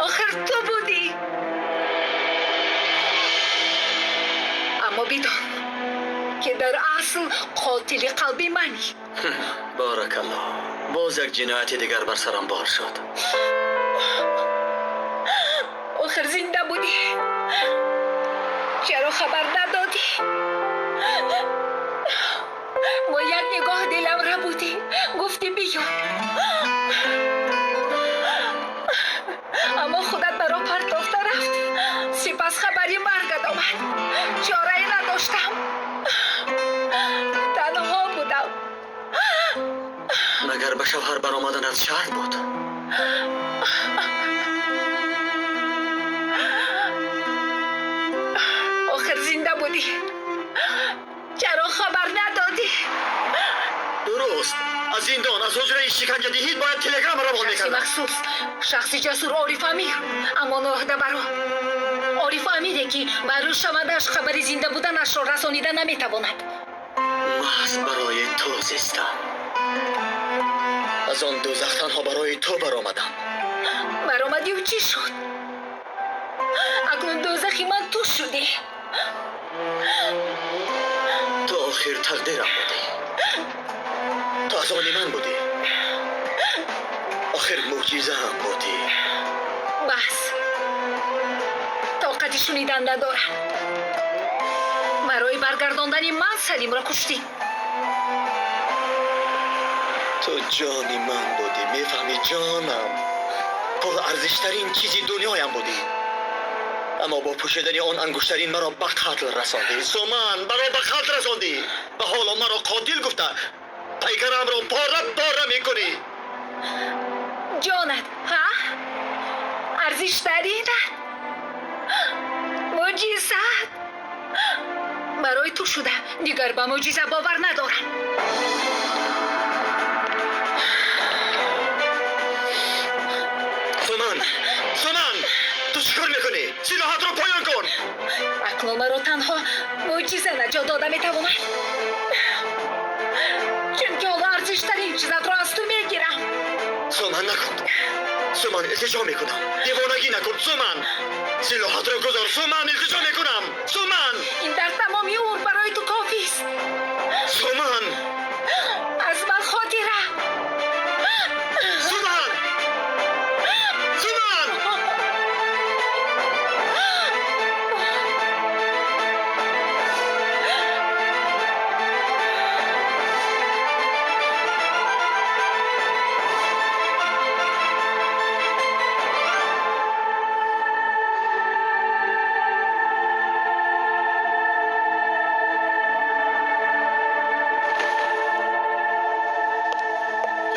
[SPEAKER 2] Охир ту будӣ. Аммо бидон ки дар асл қотили қалби манӣ.
[SPEAKER 3] Баракаллоҳ, боз як ҷинояти дигар бар сарам бор шуд.
[SPEAKER 2] Охир зинда будӣ, чаро хабар надодӣ? Бо як нигоҳ дилам рабудӣ, гуфтӣ биё. Аммо худат маро партофта рафтӣ. Сипас хабари маргат омад. Чорае надоштам, танҳо будам.
[SPEAKER 3] Магар ба шавҳар баромаданат шарт буд?
[SPEAKER 2] Охир зинда будӣ, чаро хабар надодӣ?
[SPEAKER 3] Дуруст, аз зиндон, аз ҳуҷраи шиканҷадиҳӣ бояд телеграмма равон
[SPEAKER 2] Шахси
[SPEAKER 3] мекардам.
[SPEAKER 2] махсус, шахси ҷасур Ориф Амир. Аммо ноҳдабаро Ориф Амире ки ба рӯз шавандааш хабари зинда буданашро расонида наметавонад.
[SPEAKER 3] Маҳз барои ту зистам. Аз он дӯзах танҳо барои ту баромадам.
[SPEAKER 2] Баромадию чӣ шуд? Акнун дӯзахи ман ту шудӣ.
[SPEAKER 3] Ту охир тақдирам будӣ. Ту аз они ман будӣ. Охир мӯъҷизаам будӣ.
[SPEAKER 2] Бас, тоқати шунидан надорам. Барои баргардондани ман Салимро куштӣ.
[SPEAKER 3] Ту ҷони ман будӣ, мефаҳмӣ, ҷонам. Пурарзиштарин чизи дунёям будӣ. Аммо бо пӯшидани он ангуштарин маро ба қатл расондӣ. Суман, маро ба қатл расондӣ ва ҳоло маро қотил гуфта пайкарамро пора пора мекунӣ.
[SPEAKER 2] Ҷонат, ҳа? Арзиштаринат, мӯъҷизаат барои ту шуда. Дигар ба мӯъҷиза бовар надорам.
[SPEAKER 3] Суман, Суман, ту чӣ кор мекунӣ? Силоҳатро поён кун.
[SPEAKER 2] Акнун маро танҳо мӯъҷиза наҷот дода метавонад, чунки ҳоло арзиштарин чизатро аз ту мегирам.
[SPEAKER 3] Суман, накун. Суман, илтиҷо мекунам. Девонагӣ накун, Суман. Силоҳатро гузор, Суман, илтиҷо мекунам. Суман!
[SPEAKER 2] Ин дар тамоми умр барои ту кофист.
[SPEAKER 3] Суман!
[SPEAKER 2] Аз ман хотира.
[SPEAKER 3] Суман! Суман!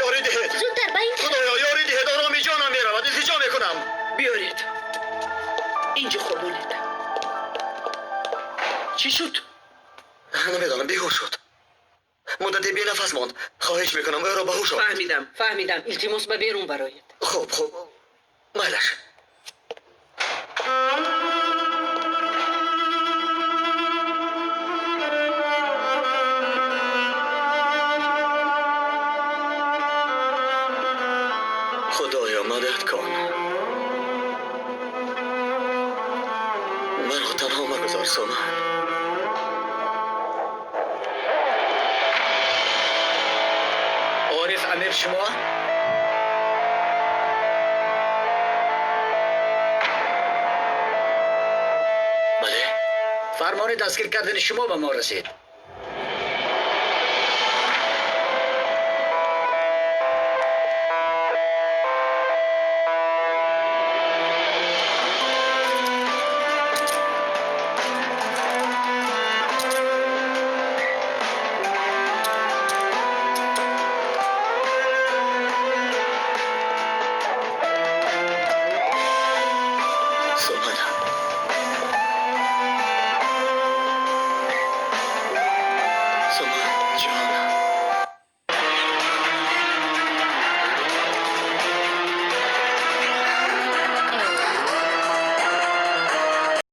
[SPEAKER 3] Ёрӣ диҳед.
[SPEAKER 16] Зудтар ба ин тараф.
[SPEAKER 3] Худоё, ёрӣ диҳед, ороми ҷонам меравад, илтиҷо мекунам.
[SPEAKER 9] Биёред. Инҷо хобонед. Чӣ шуд?
[SPEAKER 3] Намедонам, беҳуш шуд. Муддате бенафас монд. Хоҳиш мекунам, ӯро ба ҳуш оваред.
[SPEAKER 9] Фаҳмидам, фаҳмидам. Илтимос, ба берун бароед.
[SPEAKER 3] Хуб, хуб. Майлаш. Худоё, мадад кун. Маро танҳо магузор, Суман.
[SPEAKER 18] Ориф Амир шумо?
[SPEAKER 3] Бале.
[SPEAKER 18] Фармони дастгир кардани шумо ба мо расид.